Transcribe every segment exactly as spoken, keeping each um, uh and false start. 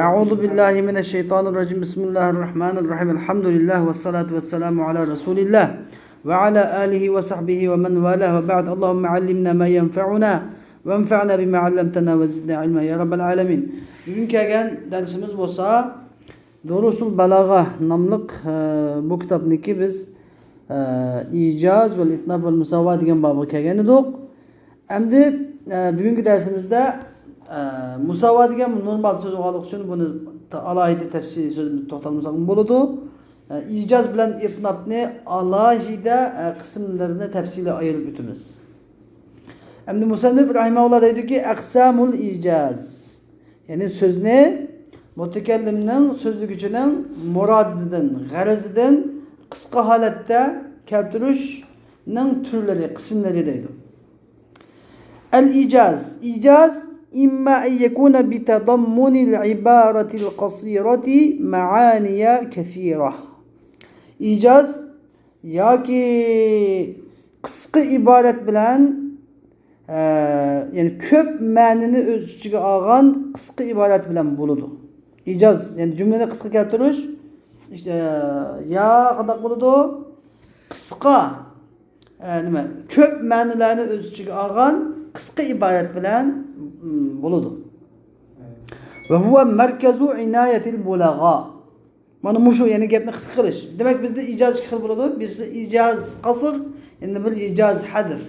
أعوذ بالله من الشيطان الرجيم. بسم الله الرحمن الرحيم. الحمد لله والصلاة والسلام على رسول الله وعلى آله وصحبه ومن والاه وبعد. اللهم علمنا ما ينفعنا وانفعنا بما علمتنا وزدنا علما يا رب العالمين. بۈگۈن كەلگەن دەرسىمىز بولسا دۇرۇسۇل بالاغە ناملىق، ئە، بۇ كىتابنىكى بىز، ئە، ئىجاز ۋەل ئىتناف ۋەل مۇساۋا دېگەن بابىغا كەلگەن ئىدۇق. ئەمدى، ئە، بۈگۈنكى دەرسىمىزدە، ئە، مۇساۋا دېگەن نورمال سۆز بولغانلىقى ئۈچۈن بۇنى تا-، ئالاھىدە تەپسىلىي سۆز توختالمىساقمۇ بولىدۇ. ئە، ئىجاز بىلەن ئىتنافنى ئالاھىدە، ئە، قىسىملىرىنى تەپسىلىي ئايرىپ ئۆتىمىز. ئەمدى مۇسەننىف رەھىمەھۇللا دەيدۇكى، ئەقسامۇل ئىجاز. يەنى سۆزنى مۇتەكەللىمنىڭ، سۆزلىگۈچىنىڭ مۇرادىدىن، غەرىزىدىن قىسقا ھالەتتە كەلتۈرۈشنىڭ تۈرلىرى، قىسىملىرى دەيدۇ. ئەل ئىجاز. ئىجاز، إما أن يكون بتضمن العبارة القصيرة معاني كثيرة. ئىجاز ياكى قىسقا ئىبارەت بىلەن، ئە، يەنى كۆپ مەنىنى ئۆز ئىچىگە ئالغان قىسقا ئىبارەت بىلەن بولىدۇ. ئىجاز، يەنى جۈملىنى قىسقا كەلتۈرۈش، ئىشتە، يا قانداق بولىدۇ؟ قىسقا، ئە، نېمە، كۆپ مەنىلەرنى ئۆز ئىچىگە ئالغان قىسقا ئىبارەت بىلەن، م، بولىدۇ. وهو مركز عناية البلغاء. مانا مۇشۇ، يەنى گەپنى قىسقا قىلىش. دېمەك، بىزدە ئىجاز ئىككى خىل بولىدۇ. بىرسى ئىجاز قەسر، يەنە بىر ئىجاز ھەزف.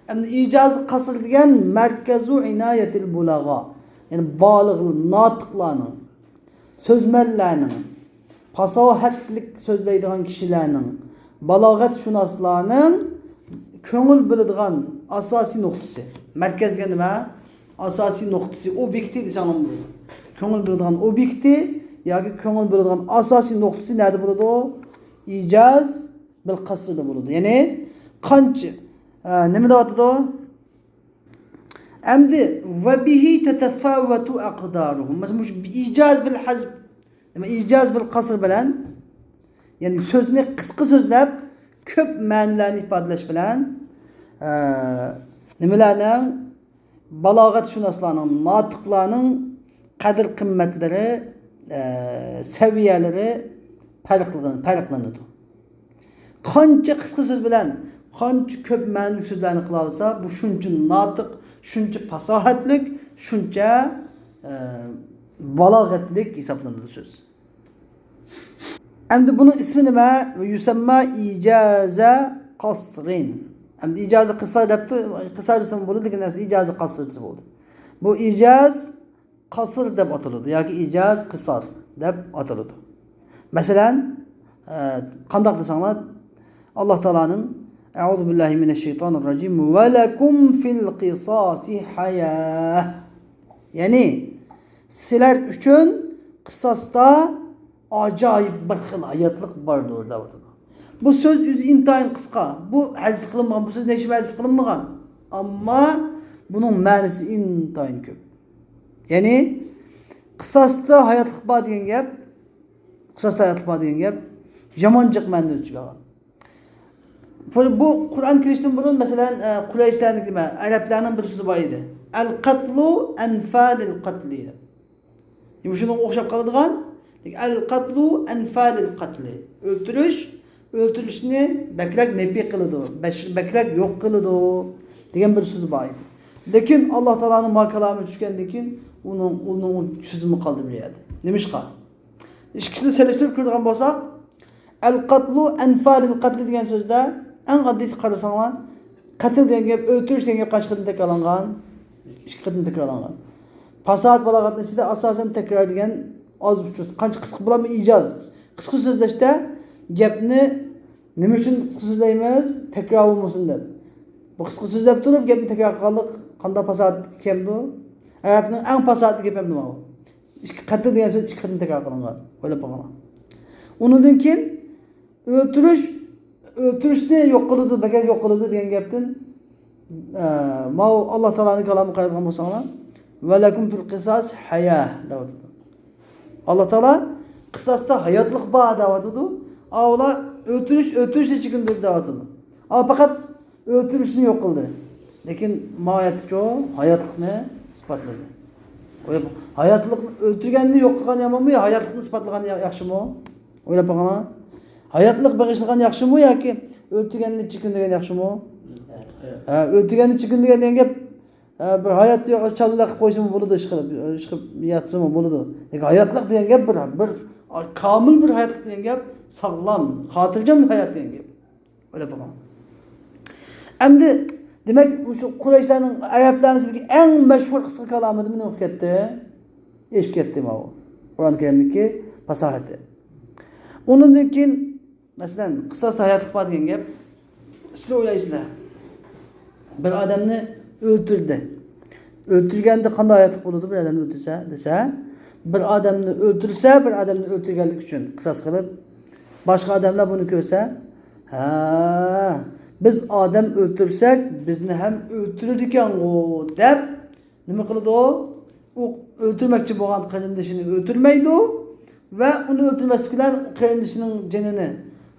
ئەمدى ئىجاز قەسر دېگەن مەركەزۇ ئىنايەتىل بۇلەغا، يەنى بالىغ، ناتىقلارنىڭ، سۆزمەنلەرنىڭ، پاساھەتلىك سۆزلەيدىغان كىشىلەرنىڭ، بالاغەتشۇناسلارنىڭ كۆڭۈل بۆلىدىغان ئاساسىي نۇقتىسى. مەركەز دېگەن نېمە؟ ئاساسىي نۇقتىسى، ئوبيېكتى دېسەڭلارمۇ بولىدۇ. كۆڭۈل بۆلىدىغان ئوبيېكتى ياكى كۆڭۈل بۆلىدىغان ئاساسىي نۇقتىسى نەدە بولىدۇ؟ ئىجاز بىل قەسرىدە بولىدۇ. يەنى قانچە، ئە، نېمە دەۋاتىدۇ؟ ئەمدى ۋە بىھى تەتەفاۋەتۇ ئەقدارۇھۇم. مەسىلەن، مۇشۇ ئىجاز بىل ھەزف، نېمە، ئىجاز بىل قەسر بىلەن، يەنى سۆزنى قىسقا سۆزلەپ، كۆپ مەنىلەرنى ئىپادىلەش بىلەن، ئە، نېمىلەرنىڭ، بالاغەتشۇناسلارنىڭ، ناتىقلارنىڭ قەدىر-قىممەتلىرى، ئە، سەۋىيەلىرى پەرقلىنىدۇ، پەرقلىنىدۇ. قانچە قىسقا سۆز بىلەن قانچە كۆپ مەنىلىك سۆزلەرنى قىلالىسا، بۇ شۇنچە ناتىق، شۇنچە پاساھەتلىك، شۇنچە، ئە، بالاغەتلىك ھېسابلىنىدۇ سۆز. ئەمدى بۇنىڭ ئىسمى نېمە؟ يۇسەمما ئىجازە قەسرىن. ئەمدى ئىجازە قىسار دەپتۇ، قىسار دېسىمۇ بولىدۇ، لېكىن ئەسلى ئىجازە قەسر دېسە بولىدۇ. بۇ ئىجاز قەسر دەپ ئاتىلىدۇ ياكى ئىجاز قىسار دەپ ئاتىلىدۇ. مەسىلەن، ئە، قانداق دېسەڭلار، ئاللا تائالانىڭ، أعوذ بالله من الشيطان الرجيم، ولكم في القصاص حياة. يەنى، سىلەر ئۈچۈن قىساستا ئاجايىپ بىر خىل ھاياتلىق باردۇر، دەۋاتىدۇ. بۇ سۆز ئۆزى ئىنتايىن قىسقا. بۇ ھەزف قىلىنمىغان، بۇ سۆز ھېچنېمە ھەزف قىلىنمىغان. ئەمما بۇنىڭ مەنىسى ئىنتايىن كۆپ. يەنى، قىساستا ھاياتلىق بار دېگەن گەپ، قىساستا ھاياتلىق بار دېگەن گەپ يامان جىق مەنىنى ئۆز ئىچىگە ئالغان. بۇ، بۇ قۇرئان كېلىشتىن بۇرۇن، مەسىلەن، ئە، قۇرەيشلەرنىڭ نېمە، ئەرەبلەرنىڭ بىر سۆزى بار ئىدى. ئەل قەتلۇ ئەنفالىل قەتلى دەپ. مۇشۇنىڭغا ئوخشاپ قالىدىغان، ئەل قەتلۇ ئەنفالىل قەتلى. ئۆلتۈرۈش، ئۆلتۈرۈشنى بەكرەك نەپى قىلىدۇ، بەش-، بەكرەك يوق قىلىدۇ دېگەن بىر سۆز بار ئىدى. لېكىن ئاللا تائالانىڭ ما كالامى چۈشكەندىن كېيىن ئۇنىڭ، ئۇنىڭ سۆزىمۇ قالدى بۇ يەردە. نېمىشقا؟ ئىككىسىنى سېلىشتۇرۇپ كۆرىدىغان بولساق، ئەل قەتلۇ ئەنفالىل قەتلى دېگەن سۆزدە ئەڭ ئاددىيسى قارىساڭلار، قەتل دېگەن گەپ، ئۆلتۈرۈش دېگەن گەپ قانچە قېتىم تەكرارلانغان؟ ئىككى قېتىم تەكرارلانغان. پاساھەت بالاغەتنىڭ ئىچىدە ئاساسەن تەكرار دېگەن ئاز ئۇچرىسا، قانچە قىسقا بولامۇ ئىجاز. قىسقا سۆزلەشتە گەپنى نېمە ئۈچۈن قىسقا سۆزلەيمىز؟ تەكرار بولمىسۇن دەپ. بۇ قىسقا سۆزلەپ تۇرۇپ گەپنى تەكرار قىلغانلىق قانداق پاساھەتكە كەمدۇ؟ ئەرەبنىڭ ئەڭ پاساھەتلىك گېپى ئەمدى ماۋۇ. ئىككى قەتل دېگەن سۆز ئىككى قېتىم تەكرار قىلىنغان. ئويلاپ باقىڭلار. ئۇنىڭدىن كېيىن ئۆلتۈرۈش، ئۆلتۈرۈشنى يوق قىلىدۇ، بەكرەك يوق قىلىدۇ دېگەن گەپتىن، ئە، ماۋۇ ئاللا تائالانىڭ كالامىغا قارايدىغان بولساڭلار، ۋەلەكۇم فىل قىساس ھايا دەۋاتىدۇ. ئاللا تائالا قىساستا ھاياتلىق بار دەۋاتىدۇ. ئاۋۇلار ئۆلتۈرۈش، ئۆلتۈرۈشنى چېكىندۈردى دەۋاتىدۇ. ئا، پەقەت ئۆلتۈرۈشنى يوق قىلدى. لېكىن ماۋۇ ئايەتتىچۇ ھاياتلىقنى ئىسپاتلىدى. ھاياتلىقنى ئۆلتۈرگەننى يوق قىلغان يامانمۇ يا ھاياتلىقنى ئىسپاتلىغان يا-، ياخشىمۇ؟ ئويلاپ باقىڭا. ھاياتلىق بېغىشلىغان ياخشىمۇ ياكى ئۆلتۈرگەننى چېكىندۈرگەن ياخشىمۇ؟ ھە، ئۆلتۈرگەننى چېكىندۈرگەن دېگەن گەپ، ھە، بىر ھايات يوق، چالۋىلار قىلىپ قويسىمۇ بولىدۇ، ئىشقىلىپ، ئىشقىلىپ ياتسىمۇ بولىدۇ. لېكىن ھاياتلىق دېگەن گەپ بىر، بىر كامىل بىر ھاياتلىق دېگەن گەپ، ساغلام، خاتىرجەم ھايات دېگەن گەپ. ئويلاپ باقىڭ. ئەمدى، دېمەك، مۇشۇ قۇرەيشلەرنىڭ، ئەرەبلەرنىڭ ئىچىدىكى ئەڭ مەشھۇر قىسقا كالامىدا نېمە بولۇپ كەتتى؟ ئېشىپ كەتتى ماۋۇ. قۇرئان كەرىمدىكى پاساھىتى. ئۇنىڭدىن كېيىن، مەسىلەن، قىساستا ھاياتلىق بار دېگەن گەپ. سىلەر ئويلايسىلەر. بىر ئادەمنى ئۆلتۈردى. ئۆلتۈرگەندە قانداق ھاياتلىق بولىدۇ بىر ئادەمنى ئۆلتۈرسە دېسە، بىر ئادەمنى ئۆلتۈرسە، بىر ئادەمنى ئۆلتۈرگەنلىك ئۈچۈن قىساس قىلىپ، باشقا ئادەملەر بۇنى كۆرسە، ھە، بىز ئادەم ئۆلتۈرسەك، بىزنى ھەم ئۆلتۈرىدىكەنغۇ دەپ، نېمە قىلىدۇ؟ ئۇ ئۆلتۈرمەكچى بولغان قېرىندىشىنى ئۆلتۈرمەيدۇ ۋە ئۇنى ئۆلتۈرمەسلىك بىلەن قېرىندىشىنىڭ جېنىنى،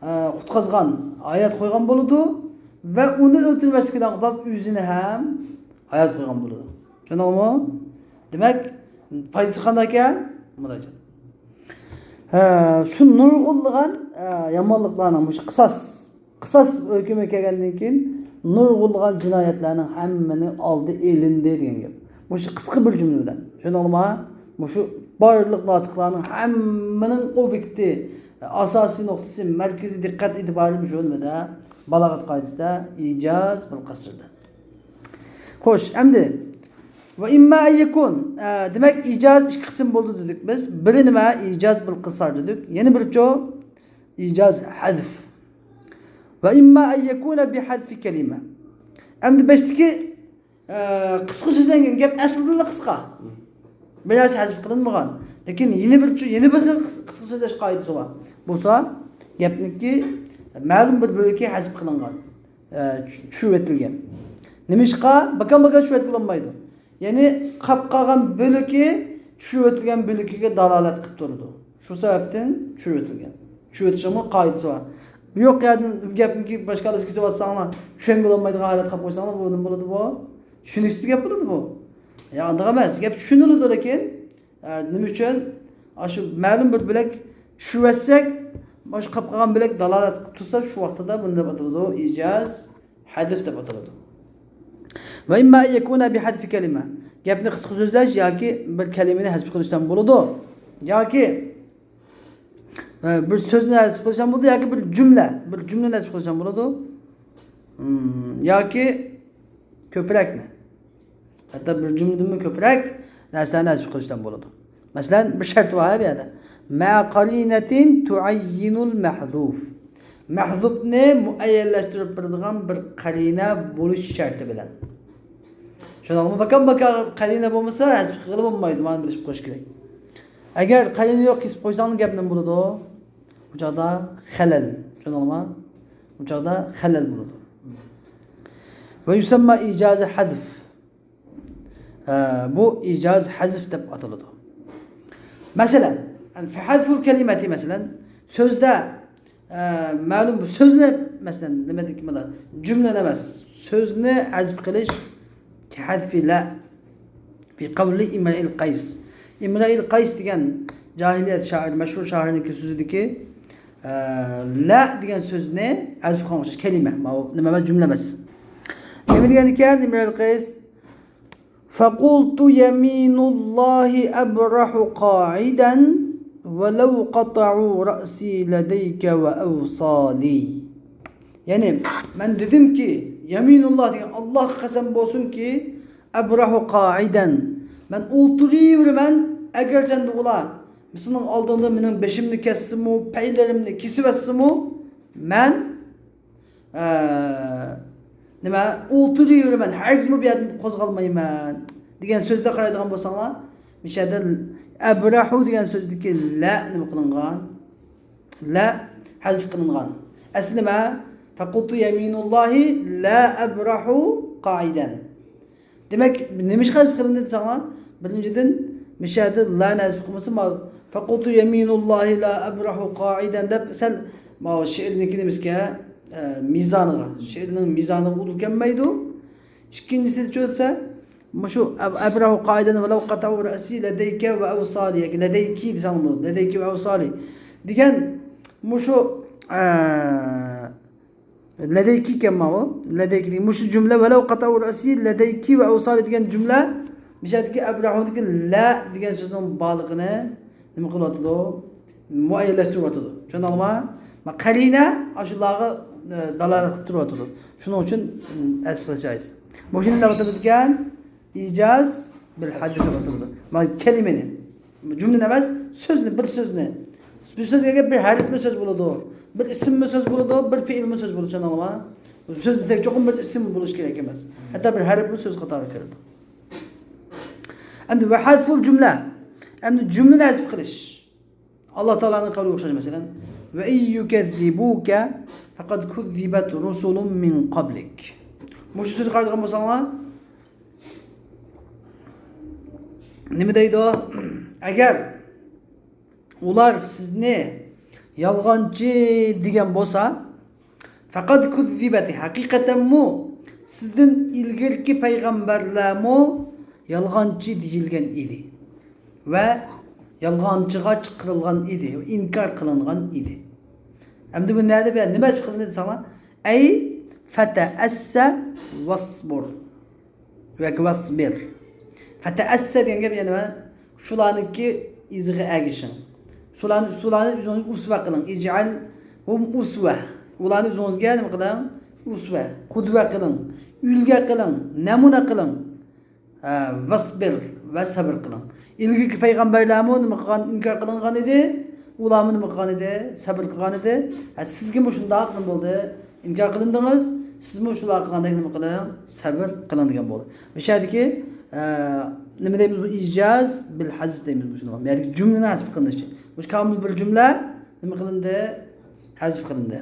ئە، قۇتقازغان، ھايات قويغان بولىدۇ ۋە ئۇنى ئۆلتۈرمەسلىك بىلەن قوپاپ ئۆزىنى ھەم ھايات قويغان بولىدۇ. چۈشەندىڭىزمۇ؟ دېمەك، پايدىسى قانداق ئىكەن؟ مۇنداق. ھە، شۇ نۇرغۇنلىغان، ئە، يامانلىقلارنىڭ مۇشۇ قىساس، قىساس ھۆكمى كەلگەندىن كېيىن نۇرغۇنلىغان جىنايەتلەرنىڭ ھەممىنىڭ ئالدى ئېلىندى دېگەن گەپ. مۇشۇ قىسقا بىر جۈملە بىلەن. چۈشەندىڭلارمۇ؟ مۇشۇ بارلىق ناتىقلارنىڭ ھەممىنىڭ ئوبيېكتى، ئاساسىي نۇقتىسى، مەركىزىي دىققەت ئېتىبارى مۇشۇ نېمىدە، بالاغەت قائىدىسىدە ئىجاز بىل قەسردە. خوش، ئەمدى ۋە ئىمما ئەن يەكۇن، ئە، دېمەك، ئىجاز ئىككى قىسىم بولدى دېدۇق بىز. بىرى نېمە؟ ئىجاز بىل قەسر دېدۇق. يەنە بىرىچۇ؟ ئىجاز ھەزف. ۋە ئىمما ئەن يەكۇنە بىھەزفى كەلىمە. ئەمدى بەشتىكى، ئە، قىسقا سۆزلەنگەن گەپ ئەسلىدىنلا قىسقا. بىر نەرسە ھەزف قىلىنمىغان. لېكىن يەنە بىر، يەنە بىر خىل قىس-، قىسقا سۆزلەش قائىدىسى بار. بولسا، گەپنىڭكى مەلۇم بىر بۆلىكى ھەزف قىلىنغان. ئە، چۈ-، چۈشۈرۈۋېتىلگەن. نېمىشقا؟ باكام باكا چۈشۈرۈۋەتكىلى بولمايدۇ. يەنى قاپ قالغان بۆلىكى چۈشۈرۈۋېتىلگەن بۆلىكىگە دالالەت قىلىپ تۇرىدۇ. شۇ سەۋەبتىن چۈشۈرۈۋېتىلگەن. چۈشۈرۈۋېتىشنىڭمۇ قائىدىسى بار. يوق يەردىن گەپنىڭكى باشقا ئارىسىغا كېسىۋاتساڭلار، چۈشەنگىلى بولمايدىغان ھالەتكە قويساڭلار، بۇ نېمە بولىدۇ بۇ؟ چۈشىنىكسىز گەپ بولىدۇ بۇ. يا، ئانداق ئەمەس، گەپ چۈشىنىلىدۇ، لېكىن، ئە، نېمە ئۈچۈن؟ ئاشۇ مەلۇم بىر بۆلەك چۈشۈرۈۋەتسەك، ئاشۇ قاپ قالغان بۆلەك دالالەت قىلىپ تۇرسا، شۇ ۋاقتىدا بۇنى دەپ ئاتىلىدۇ، ئىجاز ھەزف دەپ ئاتىلىدۇ. ۋە ئىمما ئەن يەكۇنە بىھەزفى كەلىمە. گەپنى قىسقا سۆزلەش ياكى بىر كەلىمىنى ھەزف قىلىشتىن بولىدۇ. ياكى، ئە، بىر سۆزنى ھەزف قىلىشتىن بولىدۇ ياكى بىر جۈملە، بىر جۈملىنى ھەزف قىلىشتىن بولىدۇ. ھىم، ياكى كۆپرەكنى. ھەتتا بىر جۈملىدىنمۇ كۆپرەك نەرسىلەرنى ھەزف قىلىشتىن بولىدۇ. مەسىلەن، بىر شەرت بار بۇ يەردە. مەئە قەرىنەتىن تۇئەييىنۇل مەھزۇف. مەھزۇفنى مۇئەييەنلەشتۈرۈپ بېرىدىغان بىر قەرىنە بولۇش شەرتى بىلەن. شۇنداقمۇ؟ باكام باكا قەرىنە بولمىسا، ھەزف قىلغىلى بولمايدۇ. مانا بىلىشىپ قويۇش كېرەك. ئەگەر قەرىنە يوق، كېسىپ قويساڭ گەپ نېمە بولىدۇ؟ بۇ چاغدا خەلەل. چۈشەندىڭلارمۇ؟ بۇ چاغدا خەلەل بولىدۇ. ۋە يۇسەمما ئىجازە ھەزف. ھە، بۇ ئىجاز ھەزف دەپ ئاتىلىدۇ. مەسىلەن، فەھەزفۇل كەلىمەتى، مەسىلەن، سۆزدە، ئە، مەلۇم بىر سۆزنى، مەسىلەن، نېمە دېدۇق، مانا جۈملىنى ئەمەس، سۆزنى ھەزف قىلىش، كەھەزفى لە، في قول امرئ القيس. ئىمرئىل قەيس دېگەن جاھىلىيەت شائىر، مەشھۇر شائىرنىڭكى سۆزىدىكى، ئە، لە دېگەن سۆزنى ھەزف قىلغان ئوخشاش كەلىمە. ماۋۇ نېمە ئەمەس، جۈملە ئەمەس. نېمە دېگەن ئىكەن ئىمرئىل قەيس؟ فقلت يمين الله أبرح قاعدا ولو قطعوا رأسي لديك وأوصالي. يەنى، مەن دېدىمكى، يمين الله دېگەن، ئاللاھقا قەسەم بولسۇنكى، أبرح قاعدا، مەن ئولتۇرۇۋېرىمەن، ئەگەرچەندە ئۇلار سېنىڭ ئالدىڭدا مېنىڭ بېشىمنى كەسسىمۇ، پەيلىرىمنى كېسىۋەتسىمۇ، مەن، ئە، نېمە، ئولتۇرۇۋېرىمەن، ھەرگىزمۇ بۇ يەردىن قوزغالمايمەن دېگەن سۆزدە قارايدىغان بولساڭلار، مۇشۇ يەردە أبرح دېگەن سۆزدىكى لە نېمە قىلىنغان؟ لە ھەزف قىلىنغان. ئەسلى نېمە؟ فقلت يمين الله لا أبرح قاعدا. دېمەك، نېمىشقا ھەزف قىلىندى دېسەڭلار، بىرىنچىدىن، مۇشۇ يەردە لانى ھەزف قىلمىسا، ما، فقلت يمين الله لا أبرح قاعدا دەپ سەل، ماۋۇ شېئىرنىڭكى نېمىسىگە، ئە، مىزانىغا، شېئىرنىڭ مىزانىغا ئۇدۇل كەلمەيدۇ. ئىككىنچىسى، چۈشەنسە، مۇشۇ ئەب-، ئەبرەھۇ قائىدەن ۋەلەۋ قەتەئۇ رەئسى لەدەيكە ۋە ئەۋسالى ياكى لەدەيكى دېسەڭ بولىدۇ. لەدەيكى ۋە ئەۋسالى دېگەن مۇشۇ، ئە، لەدەيكى ئىكەن ماۋۇ. لەدەيكى دېگەن مۇشۇ جۈملە ۋەلەۋ قەتەئۇ رەئسى لەدەيكى ۋە ئەۋسالى دېگەن جۈملە مىشەدىكى ئەبرەھۇدىكى لە دېگەن سۆزنىڭ بارلىقىنى نېمە قىلىۋاتىدۇ؟ مۇئەييەنلەشتۈرۈۋاتىدۇ. چۈشەندىڭلارمۇ؟ ما قەرىنە ئاشۇلارغا، ئە، دالالەت قىلىپ تۇرۇۋاتىدۇ. شۇنىڭ ئۈچۈن، ئە، ھەزپ قىلىش جائىز. مۇشۇنى نېمە ئاتىلىدىكەن؟ ئىجاز بىل ھەزف دەپ ئاتىلىدۇ. ما كەلىمىنى. جۈملىنى ئەمەس، سۆزنى، بىر سۆزنى. بىر سۆزگە بىر ھەرپمۇ سۆز بولىدۇ، بىر ئىسىممۇ سۆز بولىدۇ، بىر پېئىلمۇ سۆز بولىدۇ، چۈشەندىڭلارمۇ؟ سۆز دېسەك، چوقۇم بىر ئىسىم بولۇشى كېرەك ئەمەس. ھەتتا بىر ھەرپمۇ سۆز قاتارىغا كىرىدۇ. ئەمدى ۋە ھەزفۇل جۈملە. ئەمدى جۈملىنى ھەزف قىلىش. ئاللا تائالانىڭ قەۋلىگە ئوخشاش، مەسىلەن، ۋە ئىن يۇكەززىبۇكە فەقەد كۇززىبەت رۇسۇلۇم مىن قابلىك. مۇشۇ سۆزگە قارايدىغان بولساڭلار، نېمە دەيدۇ؟ ئەگەر ئۇلار سىزنى يالغانچى دېگەن بولسا، فەقەد كۇززىبەت، ھەقىقەتەنمۇ سىزدىن ئىلگىرىكى پەيغەمبەرلەرمۇ يالغانچى دېيىلگەن ئىدى ۋە يالغانچىغا چىقىرىلغان ئىدى، ئىنكار قىلىنغان ئىدى. ئەمدى بۇ نەدە، بۇ نېمە ھەزف قىلىندى دېسەڭلار؟ ئەي فتأس واصبر. ياكى ۋەسبىر. فتأس دېگەن گەپ يەنە شۇلارنىڭكى ئىزىغا ئەگىشىڭ. شۇلارنى، شۇلارنى ئۆزىڭىزگە ئۇسۋە قىلىڭ. اجعلهم أسوة. ئۇلارنى ئۆزىڭىزگە نېمە قىلىڭ؟ ئۇسۋە، قۇدۋە قىلىڭ. ئۈلگە قىلىڭ. نەمۇنە قىلىڭ. ھە، ۋەسبىر ۋە سەۋر قىلىڭ. ئىلگىرىكى پەيغەمبەرلەرمۇ نېمە قىلغان؟ ئىنكار قىلىنغان ئىدى. ئۇلارمۇ نېمە قىلغان ئىدى؟ سەۋر قىلغان ئىدى. ھە، سىزگىمۇ شۇنداق نېمە بولدى؟ ئىنكار قىلىندىڭىز، سىزمۇ شۇلار قىلغاندەك نېمە قىلىڭ؟ سەۋر قىلىڭ دېگەن بولدى. مۇشۇ يەردىكى، ئە، نېمە دەيمىز بۇ؟ ئىجاز بىل ھەزف دەيمىز مۇشۇنىڭغا. بۇ يەردىكى جۈملىنى ھەزف قىلىنىشى. مۇشۇ كامىل بىر جۈملە نېمە قىلىندى؟ ھەزف قىلىندى.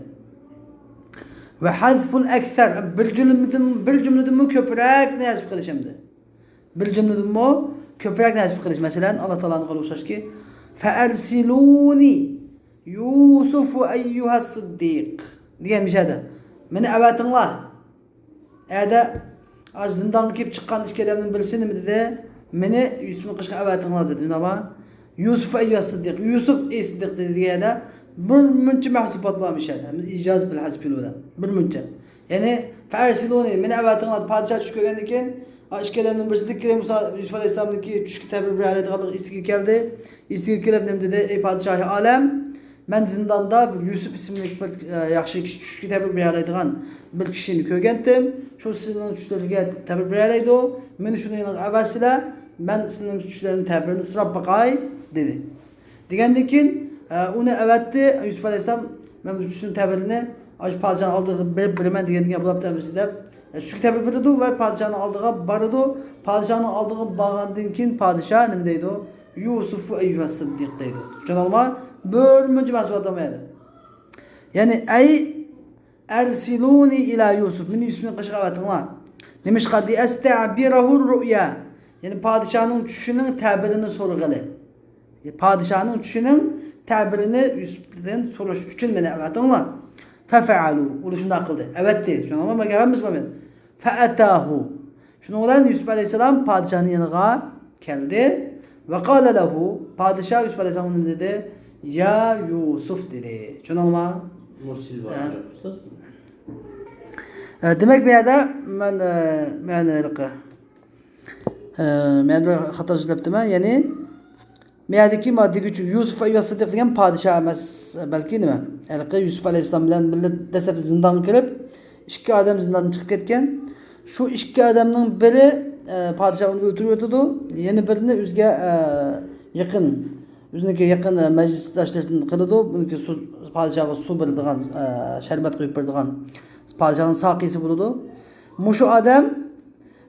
ۋە ھەزفۇل ئەكسەر، بىر جۈملىدىن، بىر جۈملىدىنمۇ كۆپرەكنى ھەزف قىلىش ئەمدى. بىر جۈملىدىنمۇ كۆپرەكنى ھەزف قىلىش. مەسىلەن، ئاللا تائالانىڭ قەۋلىگە ئوخشاشكى، فەئەرسىلۇنى يۇسۇف ئەييۇھەس سىددىق دېگەن مىشەدە. مېنى ئەۋەتىڭلار. ئەدە، ئاز زىندانغا كىرىپ چىققان ئىككى ئادەمنىڭ بىرسى نېمە دېدى؟ مېنى يۈسۈپنىڭ قېشىغا ئەۋەتىڭلار دېدى. شۇنداقمۇ؟ يۈسۈف ئەييۇھەس سىددىق، يۈسۈف ئەي سىددىق دېگەندە بىر مۇنچە مەھسۇلات بار مىشەدە. ئىجاز بىل ھەزف بىلەن. بىر مۇنچە. يەنى، فەئەرسىلۇنى، مېنى ئەۋەتىڭلار، پادىشاھ چۈش كۆرگەندىن كېيىن، ئا، ئىككى ئادەمنىڭ بىرسى دېدىكى، مۇسا، يۈسۈپ ئەلەيھىسسالامنىڭكى چۈشكە تەبىر بېرەلەيدىغانلىقى ئېسىگە كەلدى. ئېسىگە كېلىپ نېمە دېدى؟ ئەي پادىشاھى ئالەم، مەن زىنداندا بىر يۈسۈپ ئىسىملىك بىر، ئە، ياخشى كىشى، چۈشكە تەبىر بېرەلەيدىغان بىر كىشىنى كۆرگەنتىم. شۇ سىزنىڭ چۈشلىرىگە تەبىر بېرەلەيدۇ. مېنى شۇنىڭ يېنىغا ئەۋەتسىلە، مەن سىزنىڭ چۈشلىرىنىڭ تەبىرىنى سوراپ باقاي، دېدى. دېگەندىن كېيىن، ئە، ئۇنى ئەۋەتتى. يۈسۈپ ئەلەيھىسسالام، مەن بۇ چۈشنىڭ تەبىرىنى ئاشۇ پادىشاھنىڭ ئالدىغا بېرىپ بېرىمەن دېگەندىن كېيىن، بولۇپتۇ ئەمىسە دەپ، ئە، چۈشكە تەبىر بېرىدۇ ۋە پادىشاھنىڭ ئالدىغا بارىدۇ. پادىشاھنىڭ ئالدىغا بارغاندىن كېيىن پادىشاھ نېمە دەيدۇ؟ يۇسۇفۇ ئەييۇھەس سىددىق دەيدۇ. چۈشەندىڭلارمۇ؟ بىر مۇنچە مەھسۇلات ئالمايدۇ. يەنى، ئەي ئەرسىلۇنى ئىلا يۇسۇف، مېنى يۈسۈپنىڭ قېشىغا ئەۋەتىڭلار. نېمىشقا؟ لىئەستەبىرەھۇ رۇئيا. يەنى پادىشاھنىڭ چۈشىنىڭ تەبىرىنى سورىغىلى. پادىشاھنىڭ چۈشىنىڭ تەبىرىنى يۈسۈپتىن سورىشى ئۈچۈن مېنى ئەۋەتىڭلار. فەفەئەلۇ. ئۇلار شۇنداق قىلدى. ئەۋەتتى. شۇنىڭغا مەگە ھەممىمىز بارمىدى. فەئەتاھۇ. شۇنىڭ بىلەن يۈسۈپ ئەلەيھىسسالام پادىشاھنىڭ يېنىغا كەلدى. ۋە قالە لەھۇ. پادىشاھ يۈسۈپ ئەلەيھىسسالامغا نېمە دېدى؟ يا يۇسۇف دېدى. چۈشەندىڭلارمۇ؟ مۇرسىل بار، ھە. ئۇستاز. ئە، دېمەك، بۇ يەردە مەن، ئە، مەن ھېلىقى، ئە، مەن بىر خاتا سۆزلەپتىمەن. يەنى، بۇ يەردىكى ما دېگۈچى يۈسۈف ئەييۇھەس سىددىق دېگەن پادىشاھ ئەمەس، بەلكى نېمە؟ ھېلىقى يۈسۈپ ئەلەيھىسسالام بىلەن بىللە دەسلەپتە زىندانغا كىرىپ، ئىككى ئادەم زىنداندىن چىقىپ كەتكەن. شۇ ئىككى ئادەمنىڭ بىرى، ئە، پادىشاھ ئۇنى ئۆلتۈرۈۋېتىدۇ، يەنە بىرىنى ئۆزىگە، ئە، يېقىن، ئۆزىنىڭكى يېقىن، ئە، مەجلىسداشلىرىدىن قىلىدۇ. بۇنىڭكى سۇ، پادىشاھقا سۇ بېرىدىغان، ئە، شەربەت قۇيۇپ بېرىدىغان پادىشاھنىڭ ساقىيسى بولىدۇ. مۇشۇ ئادەم،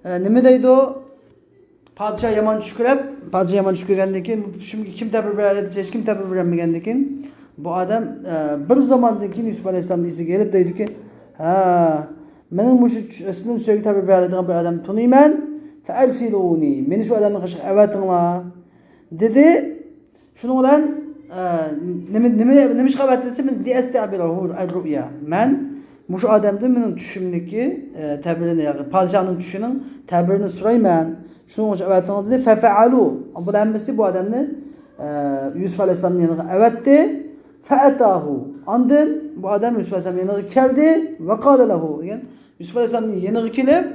ئە، نېمە دەيدۇ؟ پادىشاھ يامان چۈش كۆرۈپ، پادىشاھ يامان چۈش كۆرگەندىن كېيىن، بۇ چۈشۈمگە كىم تەبىر بېرەلەيدۇ دېسە، ھېچكىم تەبىر بېرەلمىگەندىن كېيىن، بۇ ئادەم، ئە، بىر زاماندىن كېيىن يۈسۈپ ئەلەيھىسسالامنى ئېسىگە ئېلىپ دەيدۇكى، ھە، مېنىڭ مۇشۇ چۈش، سىزنىڭ چۈشلىرىگە تەبىر بېرەلەيدىغان بىر ئادەمنى تونۇيمەن، فەئەرسىلۇنى، مېنى شۇ ئادەمنىڭ قېشىغا ئەۋەتىڭلار، دېدى. شۇنىڭ بىلەن، ئە، نېمە، نېمە، نېمە ئىشقا ئەۋەتتى دېسە، مەن لىئەستەبىرەھۇ ئەررۇئيا. مەن مۇشۇ ئادەمدىن مېنىڭ چۈشۈمدىكى، ئە، تەبىرىنى، ياكى پادىشاھنىڭ چۈشىنىڭ تەبىرىنى سورايمەن. شۇنىڭ ئۈچۈن ئەۋەتىڭ دېدى. فَفَعَلُوا. بۇلار ھەممىسى بۇ ئادەمنى، ئە، يۈسۈف ئەلەيھىسسالامنىڭ يېنىغا ئەۋەتتى. فَأَتَاهُ. ئاندىن بۇ ئادەم يۈسۈف ئەلەيھىسسالامنىڭ يېنىغا كەلدى. وَقَالَ لَهُ دېگەن. يۈسۈف ئەلەيھىسسالامنىڭ يېنىغا كېلىپ،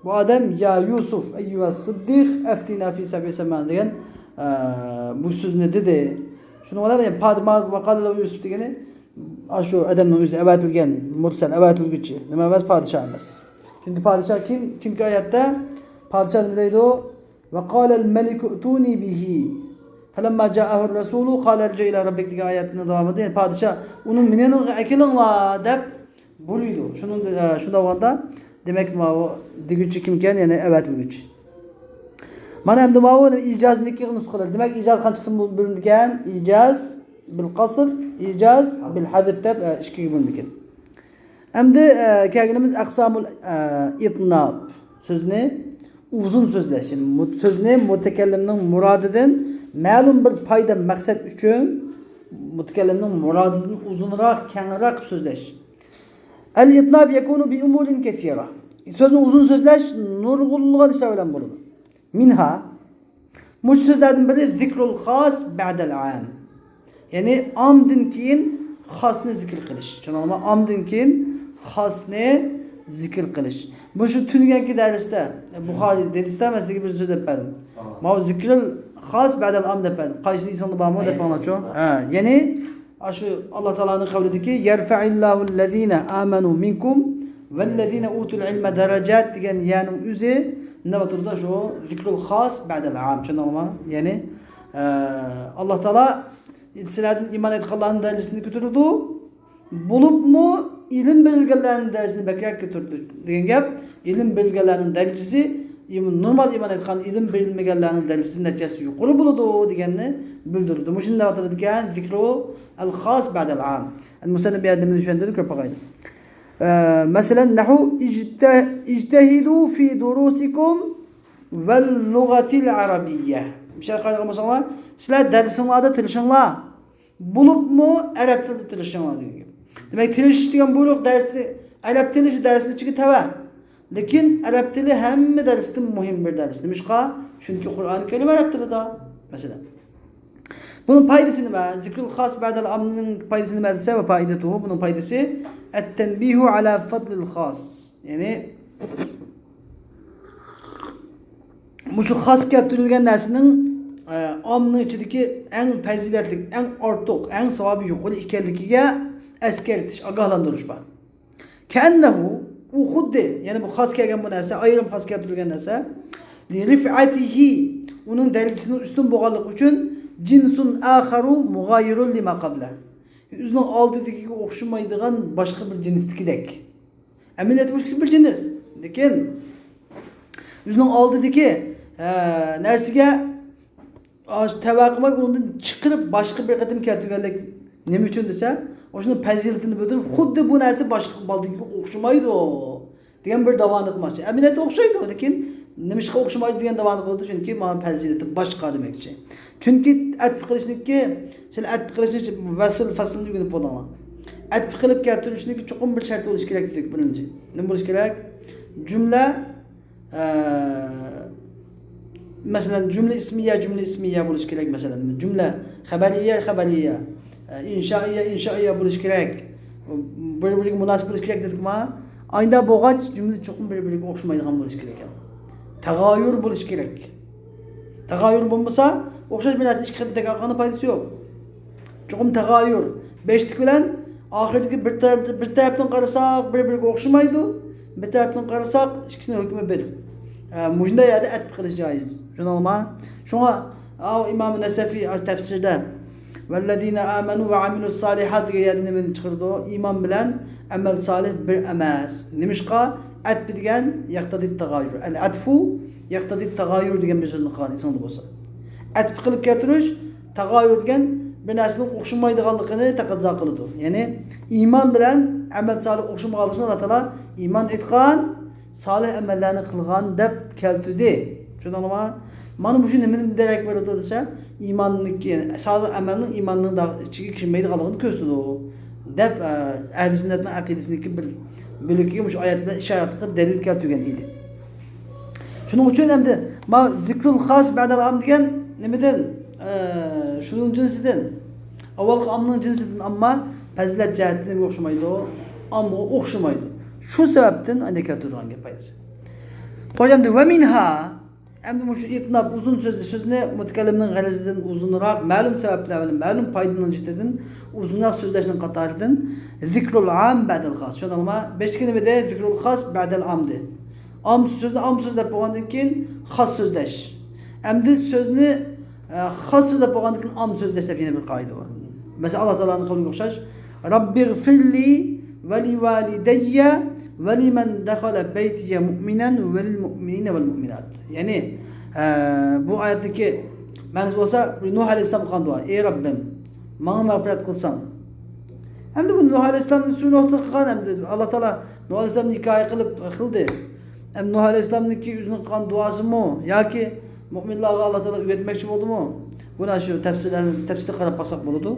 بۇ ئادەم، يا يۈسۈف، أَيُّهَ الصِّدِّيقُ أَفْتِنَا فِي سَبْعِ سَمَاءٍ دېگەن، ئە، بۇ سۆزنى دېدى. شۇنىڭ بىلەن، يەنى پادىما ۋەقالە لەھۇ يۈسۈف دېگىنى، ئاشۇ ئادەمنىڭ ئۆزى ئەۋەتىلگەن، مۇرسەل ئەۋەتىلگۈچى، نېمە ئەمەس، پادىشاھ ئەمەس. چۈنكى پادىشاھ كىم، كىمكى ئايەتتە پادىشاھ نېمە دەيدۇ؟ وَقَالَ الْمَلِكُ ائْتُونِي بِهِ فَلَمَّا جَاءَهُ الرَّسُولُ قَالَ ارْجِعْ إِلَىٰ رَبِّكَ دېگەن ئايەتنىڭ داۋامىدا، يەنى پادىشاھ ئۇنى مېنىڭ يېنىمغا ئەكېلىڭلار دەپ بۇيرۇيدۇ. شۇنىڭ، ئە، شۇنداق بولغاندا، دېمەك، ماۋۇ دېگۈچى كىمكەن؟ يەنى ئەۋەتىلگۈچى. مانا ئەمدى ماۋۇ ئىجازنىڭكى نۇسخىلىرى. دېمەك، ئىجاز قانچە قىسىم بۆلۈنىدىكەن؟ ئىجاز بىل قەسر، ئىجاز بىل ھەزف دەپ، ئە، ئىككىگە بۆلۈنىدىكەن. ئەمدى، ئە، كەلگىنىمىز ئەقسامۇل، ئە، ئىتناب. سۆزنى ئۇزۇن سۆزلەش. يەنى مۇت-، سۆزنى مۇتەكەللىمنىڭ مۇرادىدىن مەلۇم بىر پايدا، مەقسەت ئۈچۈن مۇتەكەللىمنىڭ مۇرادىدىن ئۇزۇنراق، كەڭرەك قىلىپ سۆزلەش. الإطناب يكون بأمور كثيرة. سۆزنى ئۇزۇن سۆزلەش نۇرغۇنلىغان ئىشلار بىلەن بولىدۇ. مىنھا، مۇشۇ سۆزلەردىن بىرى، ذكر الخاص بعد العام. يەنى ئامدىن كېيىن خاسنى زىكىر قىلىش. چۈشەندىڭلارمۇ؟ ئامدىن كېيىن خاسنى زىكىر قىلىش. مۇشۇ تۈنۈگۈنكى دەرستە، بۇخارى دەرستە مەن سىزگە بىر سۆزلەپ بەردىم. ماۋۇ ذكر الخاص بعد العام دەپ بەردىم. قايسى ئېسىڭلاردا بارمۇ دەپ ئاڭلاچۇ. ھە، يەنى ئاشۇ ئاللا تائالانىڭ قەۋلىدىكى، يرفع الله الذين آمنوا منكم والذين أوتوا العلم درجات دېگەن يەرنىڭ ئۆزى نېمە تۇرىدۇ؟ شۇ ذكر الخاص بعد العام. چۈشەندىڭلارمۇ؟ يەنى، ئە، ئاللا تائالا سىلەردىن ئىمان ئېيتقانلارنىڭ دەرىجىسىنى كۆتۈرىدۇ. بولۇپمۇ ئىلىم بېرىلگەنلەرنىڭ دەرىجىسىنى بەكرەك كۆتۈردى دېگەن گەپ. ئىلىم بېرىلگەنلەرنىڭ دەرىجىسى ئىم-، نورمال ئىمان ئېيتقان، ئىلىم بېرىلمىگەنلەرنىڭ دەرىجىسى نەچچە ھەسسە يۇقىرى بولىدۇ دېگەننى بىلدۈرىدۇ. مۇشۇنى دەۋاتىدىكەن، ذكر الخاص بعد العام. ئەمدى مۇسەننىپ بۇ يەردە نېمىنى چۈشەندۈردى، كۆرۈپ باقايلى. ئە، مەسىلەن، نەھۋۇ، اجتە-، اجتهدوا في دروسكم واللغة العربية. مۇشۇ يەرگە قارايدىغان بولساڭلار، سىلەر دەرسىڭلاردا تىرىشىڭلار. بولۇپمۇ ئەرەب تىلىدا تىرىشىڭلار دېگەن گەپ. دېمەك، تىرىشىش دېگەن بۇيرۇق دەرسنى، ئەرەب تىلى شۇ دەرسنىڭ ئىچىگە تەۋە. لېكىن ئەرەب تىلى ھەممە دەرستىن مۇھىم بىر دەرس. نېمىشقا؟ چۈنكى قۇرئان كەرىم ئەرەب تىلىدا، مەسىلەن. بۇنىڭ پايدىسى نېمە؟ ذكر الخاص بعد العامنىڭ پايدىسى نېمە دېسە، ۋە فائدته، بۇنىڭ پايدىسى، التنبيه على فضل الخاص. يەنى، مۇشۇ خاس كەلتۈرۈلگەن نەرسىنىڭ، ئە، ئاممىنىڭ ئىچىدىكى ئەڭ پەزىلەتلىك، ئەڭ ئارتۇق، ئەڭ ساۋابى يۇقىرى ئىكەنلىكىگە ئەسكەرتىش، ئاگاھلاندۇرۇش بار. كەئەننەھۇ، ئۇ خۇددى، يەنى بۇ خاس كەلگەن بۇ نەرسە، ئايرىم خاس كەلتۈرۈلگەن نەرسە، لىرىفئەتىھى، ئۇنىڭ دەرىجىسىنىڭ ئۈستۈن بولغانلىقى ئۈچۈن، جىنسۇن ئاخەرۇ مۇغايىرۇن لىما قەبلە، ئۆزىنىڭ ئالدىدىكىگە ئوخشىمايدىغان باشقا بىر جىنستىكىدەك. ئەمەلىيەتتە بۇ ئىككىسى بىر جىنس. لېكىن ئۆزىنىڭ ئالدىدىكى، ئە، نەرسىگە، ئا، تەۋە قىلماي، ئۇنىڭدىن چىقىرىپ باشقا بىر قېتىم كەلتۈرگەنلىك نېمە ئۈچۈن دېسە، ئاشۇنىڭ پەزىلىتىنى بىلدۈرۈپ، خۇددى بۇ نەرسە باشقا بالىدىكىگە ئوخشىمايدۇ دېگەن بىر داۋانى قىلماقچى. ئەمەلىيەتتە ئوخشايدۇ، لېكىن نېمىشقا ئوخشىمايدۇ دېگەن داۋانى قىلىدۇ، چۈنكى مانا پەزىلىتى باشقا دېمەكچى. چۈنكى ئەتپ قىلىشنىڭكى، سىلەر ئەتپ قىلىشنى ۋەسل فەسلىنى ئۆگىنىپ بولدۇڭلار. ئەتپ قىلىپ كەلتۈرۈشنىڭكى چوقۇم بىر شەرتى بولۇشى كېرەك دېدۇق، بىرىنچى. نېمە بولۇشى كېرەك؟ جۈملە، ئە، مەسىلەن، جۈملە ئىسمىيە، جۈملە ئىسمىيە بولۇشى كېرەك، مەسىلەن. جۈملە خەبەرىيە، خەبەرىيە. ئە، ئىنشائىيە، ئىنشائىيە بولۇشى كېرەك. بىر-بىرىگە مۇناسىپ بولۇشى كېرەك دېدۇقما؟ ئايندا بولغاچ، جۈملە چوقۇم بىر-بىرىگە ئوخشىمايدىغان بولۇشى كېرەك. تاغايۇر بولۇشى كېرەك. تاغايۇر بولمىسا، ئوخشاش بىر نەرسىنى ئىككى قېتىم تەكرار قىلغاننىڭ پايدىسى يوق. چوقۇم تاغايۇر. بەشلىك بىلەن ئاخىرىدىكى بىر تەرەپ-، بىر تەرەپتىن قارىساق، بىر-بىرىگە ئوخشىمايدۇ. بىر تەرەپتىن قارىساق، ئىككىسىنىڭ ھۆكمى بىر. ئە، مۇشۇنداق يەردە ئەتپ قىلىش جايىز. شۇنداقمۇ؟ شۇڭا، ئاۋۇ ئىمام نەسەفى تەپسىرىدە، ۋەللەزىنە ئامەنۇ ۋە ئامىلۇس سالىھات دېگەن يەردە نېمىنى چىقىرىدۇ؟ ئىمان بىلەن ئەمەل سالىھ بىر ئەمەس. نېمىشقا؟ ئەتپ دېگەن يەقتەزىت تاغايۇر. ئەل ئەتفۇ يەقتەزىت تاغايۇر دېگەن بىر سۆزنى قىلغان ئېسىڭدە بولسا. ئەتپ قىلىپ كەلتۈرۈش، تاغايۇر دېگەن بىر نەرسىنىڭ ئوخشىمايدىغانلىقىنى تەقەززا قىلىدۇ. يەنى ئىمان بىلەن ئەمەل سالىھ ئوخشىمىغانلىقىنى ئاللا تائالا ئىمان ئېيتقان، سالىھ ئەمەللەرنى قىلغان دەپ كەلتۈردى. چۈشەندىڭلارمۇ؟ مانا مۇشۇ نېمىدىن دېرەك بېرىدۇ دېسە، ئىماننىڭكى، سالىھ ئەمەلنىڭ ئىماننىڭ دا-، ئىچىگە كىرمەيدىغانلىقىنى كۆرسىتىدۇ دەپ، ئە، ئەھلى سۈننەتنىڭ ئەقىدىسىنىڭكى بىر بۆلىكىگە مۇشۇ ئايەت بىلەن ئىشارەت قىلىپ دەلىل كەلتۈرگەن ئىدى. شۇنىڭ ئۈچۈن ئەمدى ما زىكرۇل خاس بەدەل ئام دېگەن نېمىدىن؟ ئە، شۇنىڭ جىنسىدىن. ئاۋۋالقى ئامنىڭ جىنسىدىن، ئەمما پەزىلەت جەھەتتىن نېمىگە ئوخشىمايدۇ؟ ئامغا ئوخشىمايدۇ. شۇ سەۋەبتىن ئەنە كەلتۈرىدىغان گەپ پايدىسى. خوش، ئەمدى ۋە مىنھا. ئەمدى مۇشۇ ئېتىناپ ئۇزۇن سۆزنى، سۆزنى مۇتەكەللىمنىڭ غەرىزىدىن ئۇزۇنراق، مەلۇم سەۋەبلەر بىلەن مەلۇم پايدىنىڭ جىددىدىن ئۇزۇنراق سۆزلەشنىڭ قاتارىدىن زىكرۇل ئام بەدەل خاس. چۈشەندىڭلارمۇ؟ بەشتىكى نېمىدە؟ زىكرۇل خاس بەدەل ئام دېدى. ئام سۆزنى ئام سۆز دەپ بولغاندىن كېيىن خاس سۆزلەش. ئەمدى سۆزنى، ئە، خاس سۆز دەپ بولغاندىن كېيىن ئام سۆزلەش دەپ يەنە بىر قائىدە بار. مەسىلەن، ئاللا تائالانىڭ قەۋلىگە ئوخشاش. رەببىغفىرلى ۋەلىۋالىدەييە ۋەلىمەن دەخەلە بەيتىيە مۇئمىنەن ۋەلىلمۇئمىنىنە ۋەلمۇئمىنات. يەنى، ئە، بۇ ئايەتتىكى مەنىسى بولسا، نۇھ ئەلەيھىسسالام قىلغان دۇئا، ئەي رەببىم، ماڭا مەغپىرەت قىلساڭ. ئەمدى بۇ نۇھ ئەلەيھىسسالامنى سۈننەتتە قىلغان، ئەمدى ئاللا تائالا نۇھ ئەلەيھىسسالامنى ھېكايە قىلىپ قىلدى. ئەمدى نۇھ ئەلەيھىسسالامنىڭكى ئۆزىنىڭ قىلغان دۇئاسىمۇ ياكى مۇئمىنلارغا ئاللا تائالا ئۆگەتمەكچى بولدىمۇ؟ بۇنى شۇ تەپسىرلەرنى، تەپسىرگە قاراپ باقساق بولىدۇ.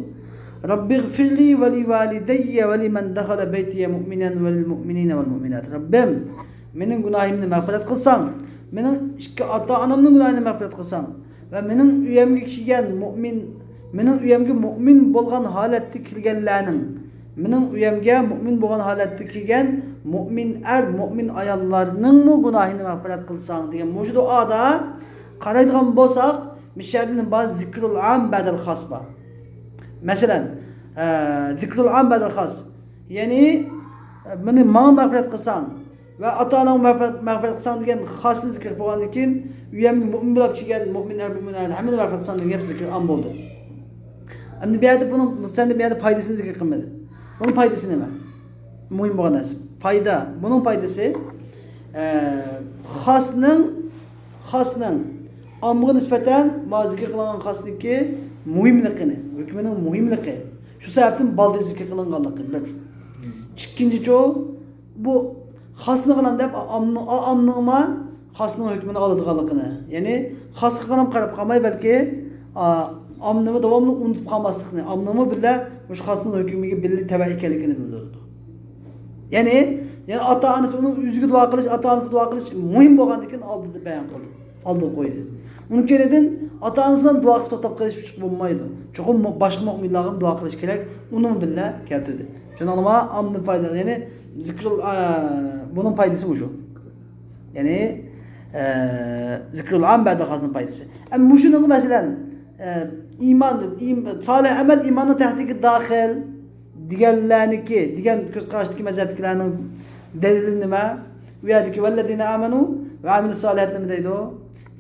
رەببىغفىرلى ۋەلىۋالىدەييە ۋەلىمەن دەخەلە بەيتىيە مۇئمىنەن ۋەلىلمۇئمىنىنە ۋەلمۇئمىنات. رەببىم، مېنىڭ گۇناھىمنى مەغپىرەت قىلساڭ، مېنىڭ ئىككى ئاتا-ئانامنىڭ گۇناھىنى مەغپىرەت قىلساڭ ۋە مېنىڭ ئۆيەمگە كىرگەن مۇئمىن، مېنىڭ ئۆيەمگە مۇئمىن بولغان ھالەتتە كىرگەنلەرنىڭ، مېنىڭ ئۆيەمگە مۇئمىن بولغان ھالەتتە كىرگەن مۇئمىن ئەر، مۇئمىن ئاياللارنىڭمۇ گۇناھىنى مەغپىرەت قىلساڭ دېگەن مۇشۇ دۇئادا قارايدىغان بولساق، مىشەدىن بار زىكرۇل ئام بەدەل خاس بار. مەسىلەن، ئە، زىكرۇل ئام بەدەل خاس. يەنى، ئە، مېنى، ماڭا مەغپىرەت قىلساڭ ۋە ئاتا-ئاناڭغا مەغپىرەت، مەغپىرەت قىلساڭ دېگەن خاسنى زىكىر قىلغاندىن كېيىن، ئۆيەمگە مۆمىن بولۇپ كەلگەن مۆمىن ئەر، مۆمىن ئايال ھەممىنى مەغپىرەت قىلساڭ دېگەن گەپ زىكرۇل ئام بولدى. ئەمدى بۇ يەردە بۇنىڭ، سەندە بۇ يەردە پايدىسىنى زىكىر قىلمىدى. بۇنىڭ پايدىسى نېمە؟ مۇھىم بولغان نەرسە. پايدا. بۇنىڭ پايدىسى، ئە، خاسنىڭ، خاسنىڭ ئاممىغا نىسبەتەن ما زىكىر قىلىنغان خاسنىڭكى مۇھىملىقىنى، ھۆكمىنىڭ مۇھىملىقى، شۇ سەۋەبتىن بالدۇر زىكىر قىلىنغانلىقى بىر. ئىككىنچىچۇ، بۇ خاسنى قىلام دەپ ئامنىڭ، ئامنىڭما خاسنىڭ ھۆكمىنى ئالىدىغانلىقىنى، يەنى خاسقا قىلام قاراپ قالماي، بەلكى، ئا، ئامنىمۇ داۋاملىق ئۇنتۇپ قالماسلىقنى، ئامنىڭمۇ بىللە مۇشۇ خاسنىڭ ھۆكمىگە بىللە تەۋە ئىكەنلىكىنى بىلدۈرىدۇ. يەنى، يەنى ئاتا-ئانىسى ئۇنىڭ ئۆزىگە دۇئا قىلىش، ئاتا-ئانىسى دۇئا قىلىش مۇھىم بولغاندىكىن ئالدىدا بايان قىلدى. ئالدىغا قويدى. ئۇنىڭ كەينىدىن ئاتا-ئانىسىنىڭ دۇئا قىلىپ توختاپ قېلىش بولمايدۇ. چوقۇم مۇ-، باشقا مۇئمىنلارغا دۇئا قىلىش كېرەك. ئۇنىمۇ بىللە كەلتۈردى. شۇنىڭغا ئامدىن پايدا، يەنى زىكرۇل، ئا، بۇنىڭ پايدىسى مۇشۇ. يەنى، ئە، زىكرۇل ئام بەدەل خاسنىڭ پايدىسى. ئەمما مۇشۇنىڭغا مەسىلەن، ئە، ئىمان، ئىم-، سالىھ ئەمەل ئىماننىڭ تەھتىگە داخىل دېگەنلەرنىكى، دېگەن كۆز قاراشتىكى مەزھەپتىكىلەرنىڭ دەلىلى نېمە؟ ئۇ يەردىكى ۋەللەزىنە ئامەنۇ ۋە ئەمىلۇس سالىھات نېمە دەيدۇ؟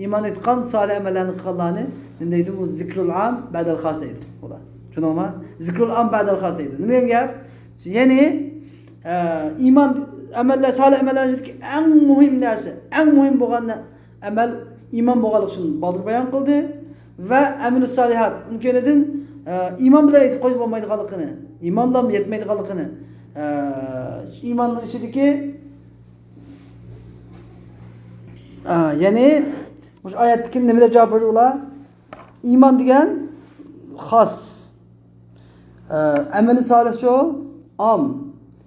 ئىمان ئېيتقان، سالىھ ئەمەللەرنى قىلغانلارنى نېمە دەيدۇ؟ بۇ زىكرۇل ئام بەدەل خاس دەيدۇ ئۇلار. شۇنىڭغا زىكرۇل ئام بەدەل خاس دەيدۇ. نېمە دېگەن گەپ؟ يەنى، ئە، ئىمان ئەمەللەر، سالىھ ئەمەللەر ئىچىدىكى ئەڭ مۇھىم نەرسە، ئەڭ مۇھىم بولغان نە-، ئەمەل ئىمان بولغانلىقى ئۈچۈن بالدۇر بايان قىلدى ۋە ئەمىلۇس سالىھات، ئۇنىڭ كەينىدىن، ئە، ئىمان بىلەن ئېيتىپ قويسا بولمايدىغانلىقىنى، ئىمان بىلەن يەتمەيدىغانلىقىنى، ئە، ئىماننىڭ ئىچىدىكى، ئە، يەنى مۇشۇ ئايەتتىكى نېمە دەپ جاۋاب بەردى ئۇلار؟ ئىمان دېگەن خاس. ئە، ئەمەلى سالىھچۇ؟ ئام.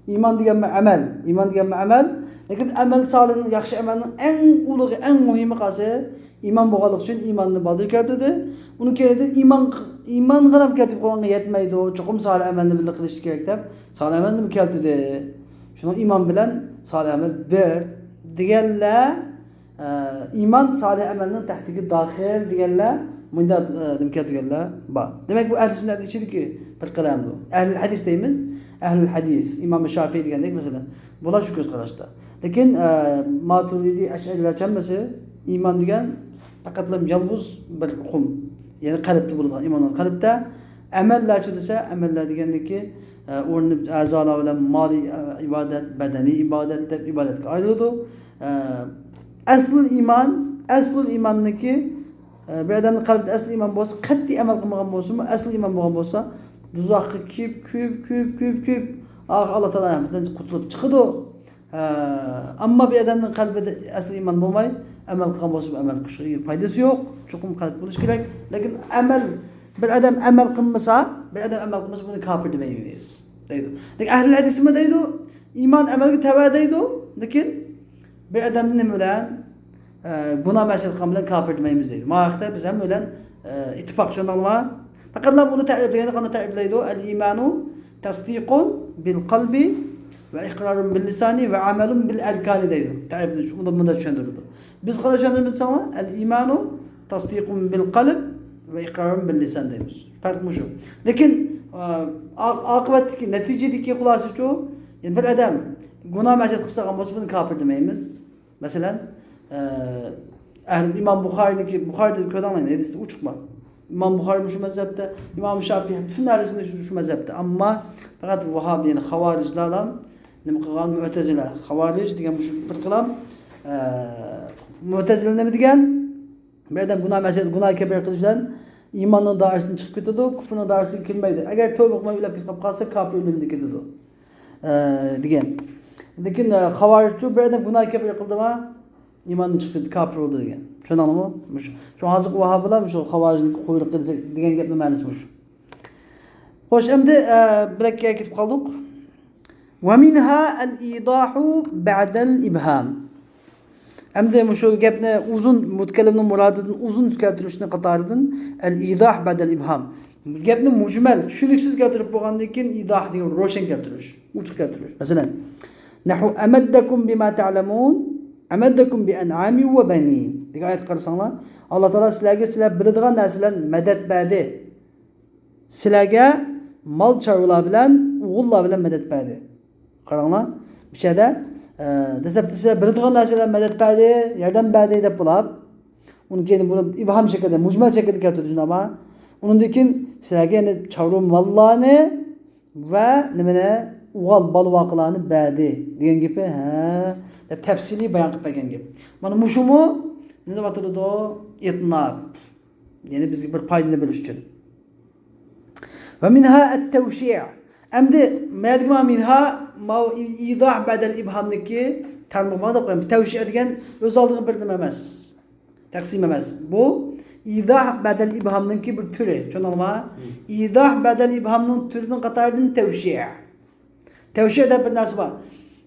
ئىمان دېگەنمۇ ئەمەل. ئىمان دېگەنمۇ ئەمەل. لېكىن ئەمەل سالىھنىڭ، ياخشى ئەمەلنىڭ ئەڭ ئۇلۇغى، ئەڭ مۇھىمى قايسى؟ ئىمان بولغانلىقى ئۈچۈن ئىماننى بالدۇر كەلتۈردى. ئۇنىڭ كەينىدىن ئىمان، ئىمانغا نېمە كەلتۈرۈپ قويغانغا يەتمەيدۇ، چوقۇم سالىھ ئەمەلنى بىللە قىلىش كېرەك دەپ، سالىھ ئەمەلنى كەلتۈردى. شۇنىڭ ئىمان بىلەن سالىھ ئەمەل بىر دېگەنلەر، ئە، ئىمان سالىھ ئەمەلنىڭ تەھتىگە داخىل دېگەنلەر مۇنداق، ئە، نېمە كەلتۈرگەنلەر بار. دېمەك، بۇ ئەھلى سۈننەتنىڭ ئىچىدىكى بىر قەلەم بۇ. ئەھلى ھەدىس دەيمىز. ئەھلى ھەدىس، ئىمام شافىئى دېگەندەك مەسىلەن. بۇلار شۇ كۆز قاراشتا. لېكىن، ئە، ماتۇرىدى، ئەشئەرىلەر ھەممىسى ئىمان دېگەن پەقەتلا يالغۇز بىر ئۇقۇم. يەنى قەلبتە بولىدىغان ئىمان قەلبتە. ئەمەللەرچۇ دېسە، ئەمەللەر دېگەندىكى، ئە، ئورنى ئەزالار بىلەن مالىي، ئە، ئىبادەت، بەدەنىي ئىبادەت دەپ ئىبادەتكە ئايرىلىدۇ. ئە، ئەسلى ئىمان، ئەسلى ئىماننىكى، ئە، بىر ئادەمنىڭ قەلبىدە ئەسلى ئىمان بولسا، قەتئىي ئەمەل قىلمىغان بولسىمۇ، ئەسلى ئىمان بولغان بولسا، دوزاخقا كېلىپ، كۆيۈپ، كۆيۈپ، كۆيۈپ، كۆيۈپ، ئاخىر ئاللا تائالا رەھمىتىدىن قۇتۇلۇپ چىقىدۇ. ھە، ئەمما بىر ئادەمنىڭ قەلبىدە ئەسلى ئىمان بولماي، ئەمەل قىلغان بولسا، بۇ ئەمەل كۈچ، پايدىسى يوق. چوقۇم قەلب بولۇشى كېرەك. لېكىن ئەمەل، بىر ئادەم ئەمەل قىلمىسا، بىر ئادەم ئەمەل قىلمىسا، بۇنى كاپىر دېمەيمىز، دەيدۇ. لېكىن ئەھلى ھەدىسمۇ دەيدۇ، ئىمان ئەمەلگە تەۋە دەيدۇ. لېكىن بىر ئادەمنى نېمە بىلەن؟ ئە، گۇناھ مەسىيەت قىلغان بىلەن كاپىر دېمەيمىز دەيدۇ. مانا ھەقتە بىز ھەممە بىلەن، ئە، ئىتتىپاق، چۈشەندىڭلارمۇ؟ پەقەتلا بۇنى تەرىپلىگەندە قانداق تەرىپلەيدۇ؟ الإيمان تصديق بالقلب وإقرار باللسان وعمل بالأركان دەيدۇ. تەرىپنى شۇ-، مۇنداق، مۇنداق چۈشەندۈرىدۇ. بىز قانداق چۈشەندۈرىمىز دېسەڭلار، الإيمان تصديق بالقلب وإقرار باللسان دەيمىز. پەرق مۇشۇ. لېكىن، ئا-، ئا-، ئاقىۋەتتىكى، نەتىجىدىكى خۇلاسىچۇ؟ يەنى بىر ئادەم گۇناھ مەسىيەت قىلىپ سالغان بولسا، بۇنى كاپىر دېمەيمىز. مەسىلەن، ئە، ئەھلى ئىمام بۇخارىنىڭكى، بۇخارىدا كۆرۈڭلار، ھەدىستە ئوچۇق بار. ئىمام بۇخارى مۇشۇ مەزھەپتە، ئىمام شاپىي، پۈتۈن ئەھلى سۈننە شۇ، شۇ مەزھەپتە. ئەمما پەقەت ۋاھابىي، يەنى خاۋارىجلارلا نېمە قىلغان؟ مۇئتەزىلە، خاۋارىج دېگەن مۇشۇ بىر قىلام، ئە، مۇئتەزىلە نېمە دېگەن؟ بىر ئادەم گۇناھ مەسىيەت، گۇناھ كەبىرە قىلىش بىلەن ئىماننىڭ دائىرىسىدىن چىقىپ كېتىدۇ، كۇفرنىڭ دائىرىسىگە كىرمەيدۇ. ئەگەر تەۋبە قىلماي ئۆلۈپ كېتىپ قالسا، كاپىر ئۆلۈمىدە كېتىدۇ، ئە، دېگەن. لېكىن، ئە، خاۋارىجچۇ بىر ئادەم گۇناھ كەبىرە قىلدىما، ئىماندىن چىقىپ كېتىدۇ، كاپىر بولىدۇ دېگەن. چۈشەندىڭلارمۇ؟ مۇشۇ، شۇ ھازىرقى ۋاھابىلار مۇشۇ خاۋارىجنىڭكى قۇيرۇقى دېسەك، دېگەن گەپنىڭ مەنىسى مۇشۇ. خوش، ئەمدى، ئە، بىر ئەككە كېتىپ قالدۇق. ومنها الإيضاح بعد الإبهام. ئەمدى مۇشۇ گەپنى ئۇزۇن، مۇتەكەللىمنىڭ مۇرادىدىن ئۇزۇن ئۆزگەرتىلىشىنى قاتارىدىن الإيضاح بعد الإبهام. گەپنى مۇجمەل، چۈشىنىكسىز كەلتۈرۈپ بولغاندىن كېيىن ئىيضاھ دېگەن روشەن كەلتۈرۈش، ئوچۇق كەلتۈرۈش. مەسىلەن، نحو أمدكم بما تعلمون، أمدكم بأنعام وبنين دېگەن ئايەتكە قارىساڭلار، ئاللا تائالا سىلەرگە سىلەر بىلىدىغان نەرسە بىلەن مەدەت بەردى. سىلەرگە مال چارۋىلار بىلەن، ئوغۇللار بىلەن مەدەت بەردى. قاراڭلار، بۇ يەردە، ئە، دەسلەپتە سىلەر بىلىدىغان نەرسە بىلەن مەدەت بەردى، ياردەم بەردى دەپ بولۇپ، ئۇنىڭ كېيىن بۇنى ئىبھام شەكلىدە، مۇجمەل شەكلىدە كەلتۈردى، شۇنداقمۇ؟ ئۇنىڭدىن كېيىن سىلەرگە يەنە چارۋا ماللارنى ۋە نېمىنى، ئوغۇل بالا-ۋاقىلارنى بەردى دېگەن گېپى، ھە، دەپ تەپسىلىي بايان قىلىپ بەرگەن گەپ. مانا مۇشۇمۇ نېمە دەپ ئاتىلىدۇ؟ ئىتناب. يەنى بىزگە بىر پايدىنى بېرىش ئۈچۈن. ومنها التوشيع. ئەمدى مەلىكما مىنھا، ماۋۇ ئىيضاھ بەدەل ئىبھامنىڭكى تەرمۇ مانا دەپ قويايمىز. تەۋشىئە دېگەن ئۆز ئالدىغا بىر نېمە ئەمەس. تەقسىم ئەمەس. بۇ ئىيضاھ بەدەل ئىبھامنىڭكى بىر تۈرى. چۈشەندىڭلارمۇ؟ ئىيضاھ بەدەل ئىبھامنىڭ تۈرىنىڭ قاتارىدىن تەۋشىئە. تەۋشىئە دەپ بىر نەرسە بار.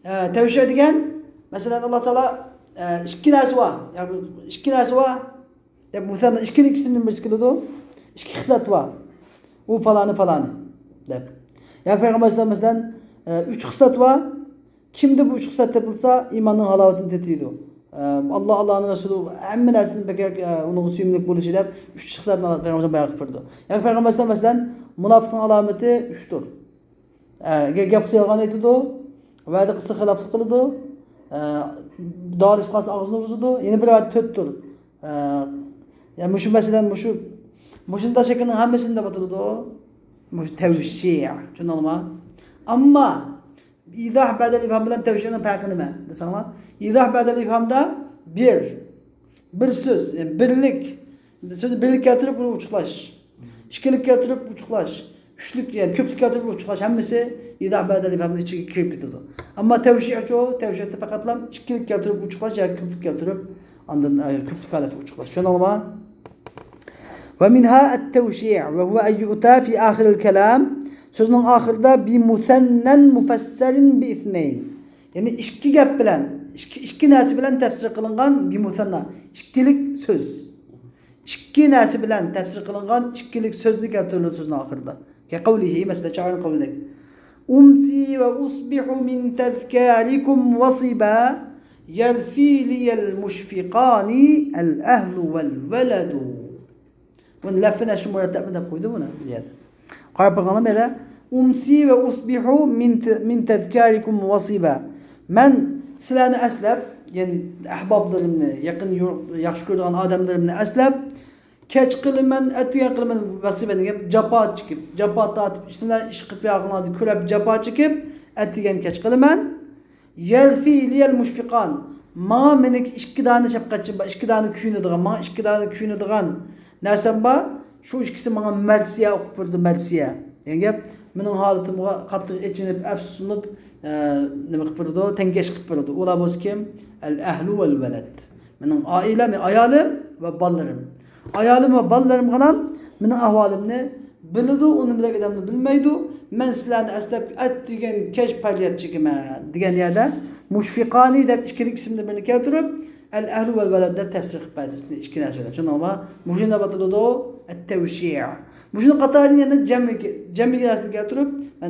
ئە، تەۋشىئە دېگەن، مەسىلەن، ئاللا تائالا، ئە، ئىككى نەرسە بار. يا، بۇ ئىككى نەرسە بار. دەپ، مۇسەننا ئىككىنىڭ ئىككىسىدىن بىرسى كېلىدۇ. ئىككى خىسلەت بار. ئۇ پالانى، پالانى. دەپ. يا پەيغەمبەر ئەلەيھىسسالام، مەسىلەن، ئە، ئۈچ خىسلەت بار. كىمدە بۇ ئۈچ خىسلەت تېپىلسا، ئىماننىڭ ھالاۋىتىنى تېتىيدۇ. ئە، ئاللا، ئاللانىڭ رەسۇلى ھەممە نەرسىدىن بەكرەك، ئە، ئۇنىڭغا سۆيۈملۈك بولۇشى دەپ ئۈچ خىسلەتنى پەيغەمبەر بايان قىلىپ بېرىدۇ. يا پەيغەمبەر ئەلەيھىسسالام، مەسىلەن، مۇناپىقنىڭ ئالامىتى ئۈچتۇر. ئە، گەپ قىلسا يالغان ئېيتىدۇ، ۋەدە قىلسا خىلاپلىق قىلىدۇ، ئە، داۋالىشىپ قالسا ئاغزىنى بۇزىدۇ، يەنە بىر ۋەدە تۆتتۇر. ئە، يا مۇشۇ مەسىلەن، مۇشۇ، مۇشۇنداق شەكىلنىڭ ھەممىسىنى دەپ ئاتىلىدۇ. مۇشۇ تەۋشىئە، چۈشەندىڭلارمۇ؟ ئەمما ئىيضاھ بەدەل ئىبھام بىلەن تەۋشىئەنىڭ پەرقى نېمە دېسەڭلار، ئىيضاھ بەدەل ئىبھامدا بىر، بىر سۆز، يەنى بىرلىك، سۆزنى بىرلىك كەلتۈرۈپ ئۇنى ئوچۇقلاش. ئىككىلىك كەلتۈرۈپ ئوچۇقلاش. ئۈچلۈك، يەنى كۆپلۈك كەلتۈرۈپ ئوچۇقلاش ھەممىسى ئىيضاھ بەدەل ئىبھامنىڭ ئىچىگە كىرىپ كېتىدۇ. ئەمما تەۋشىئەچۇ، تەۋشىئەتتە پەقەتلا ئىككىلىك كەلتۈرۈپ ئوچۇقلاش ياكى كۆپلۈك كەلتۈرۈپ ئاندىن، ئە، كۆپلۈك ھالەتتە ئوچۇقلاش. چۈشەندىڭلارمۇ؟ ومنها التوشيع وهو أن يؤتى في آخر الكلام، سۆزنىڭ ئاخىرىدا بمثنى مفسر باثنين. يەنى ئىككى گەپ بىلەن، ئىككى، ئىككى نەرسە بىلەن تەپسىر قىلىنغان بمثنى، ئىككىلىك سۆز. ئىككى نەرسە بىلەن تەپسىر قىلىنغان ئىككىلىك سۆزنى كەلتۈرۈلىدۇ سۆزنىڭ ئاخىرىدا. كقوله، مەسىلەن، شائىرنىڭ قولىدەك. أمسي وأصبح من تذكاركم وصبا، يرثي لي المشفقان الأهل والولد. بۇنى لەفزى نەشر مۇرەتتەپمۇ دەپ قويدى بۇنى بۇ يەردە. قاراپ بېقىڭلار مەيلى. أمسي وأصبح من ت-، من تذكاركم وصبا. مەن سىلەرنى ئەسلەپ، يەنى ئەھبابلىرىمنى، يېقىن يۇر-، ياخشى كۆرىدىغان ئادەملىرىمنى ئەسلەپ، كەچ قىلىمەن، ئەتىگەن قىلىمەن، ۋەسىبە دېگەن جاپا چېكىپ، جاپا تارتىپ، ئىشلار ئىش قىلىپ ياغىڭلاردا كۆرەپ جاپا چېكىپ، ئەتىگەن كەچ قىلىمەن. يرثي لي المشفقان. ماڭا مېنىڭكى ئىككى دانە شەپقەتچىم بار، ئىككى دانە كۆيۈنىدىغان، ماڭا ئىككى دانە كۆيۈنىدىغان نەرسەم بار. شۇ ئىككىسى ماڭا مەرسىيە ئوقۇپ بېرىدۇ، مەرسىيە. دېگەن گەپ، مېنىڭ ھالىتىمغا قاتتىق ئېچىنىپ، ئەپسۇسلىنىپ، ئە، نېمە قىلىپ بېرىدۇ؟ تەڭكەش قىلىپ بېرىدۇ. ئۇلار بولسا كىم؟ الأهل والولد. مېنىڭ ئائىلەم، ئايالىم ۋە بالىلىرىم. ئايالىم ۋە بالىلىرىمغىلا مېنىڭ ئەھۋالىمنى بىلىدۇ، ئۇنى بىلەك ئادەمنى بىلمەيدۇ. مەن سىلەرنى ئەسلەپ ئەتىگەن كەچ پەرياد چېكىمەن دېگەن يەردە مۇشفىقانى دەپ ئىككىلىك ئىسىمنى بىرنى كەلتۈرۈپ، ئەل ئەھلۇ ۋەل ۋەلەد دەپ تەپسىر قىلىپ بەردى ئىككى نەرسە بىلەن. شۇنىڭغا مۇشۇنى دەپ ئاتىلىدۇ، ئەت-تەۋشىئ. مۇشۇنىڭ قاتارىدىن يەنە جەمئىگە، جەمئىگە نەرسىنى كەلتۈرۈپ، مەن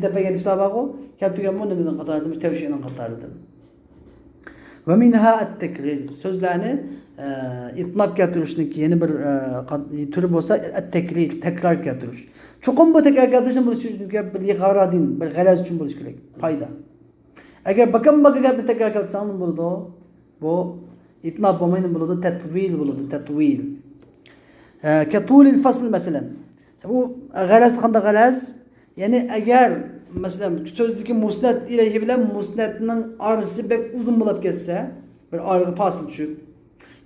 دەپ بەرگەن ئىشلار بارغۇ، كەلتۈرگەن بۇ نېمىنىڭ قاتارىدىن، مۇشۇ تەۋشىئنىڭ قاتارىدىن. ۋە مىنھا ئەت-تەكرىر. سۆزلەرنى، ئە، ئېتناب كەلتۈرۈشنىڭكى يەنە بىر، ئە، قات-، تۈرى بولسا ئەت-تەكرىر، تەكرار كەلتۈرۈش. چوقۇم بۇ تەكرار كەلتۈرۈشنى بىلىش ئۈچۈن بىر غەرەزدىن، بىر غەرەز ئۈچۈن بولۇشى كېرەك. پايدا. ئەگەر باكام باكا گەپنى تەكرار كەلتۈرسەڭ نېمە بولىدۇ؟ بۇ ئېتناب بولماي نېمە بولىدۇ؟ تەتۋىل بولىدۇ، تەتۋىل. ئە، كەتۇلىل فەسل مەسىلەن. بۇ غەرەز قانداق غەرەز؟ يەنى ئەگەر، مەسىلەن، سۆزدىكى مۇسنەد ئىلەيھى بىلەن مۇسنەدنىڭ ئارىسى بەك ئۇزۇن بولۇپ كەتسە، بىر ئارىغا پاسىل چۈشۈپ،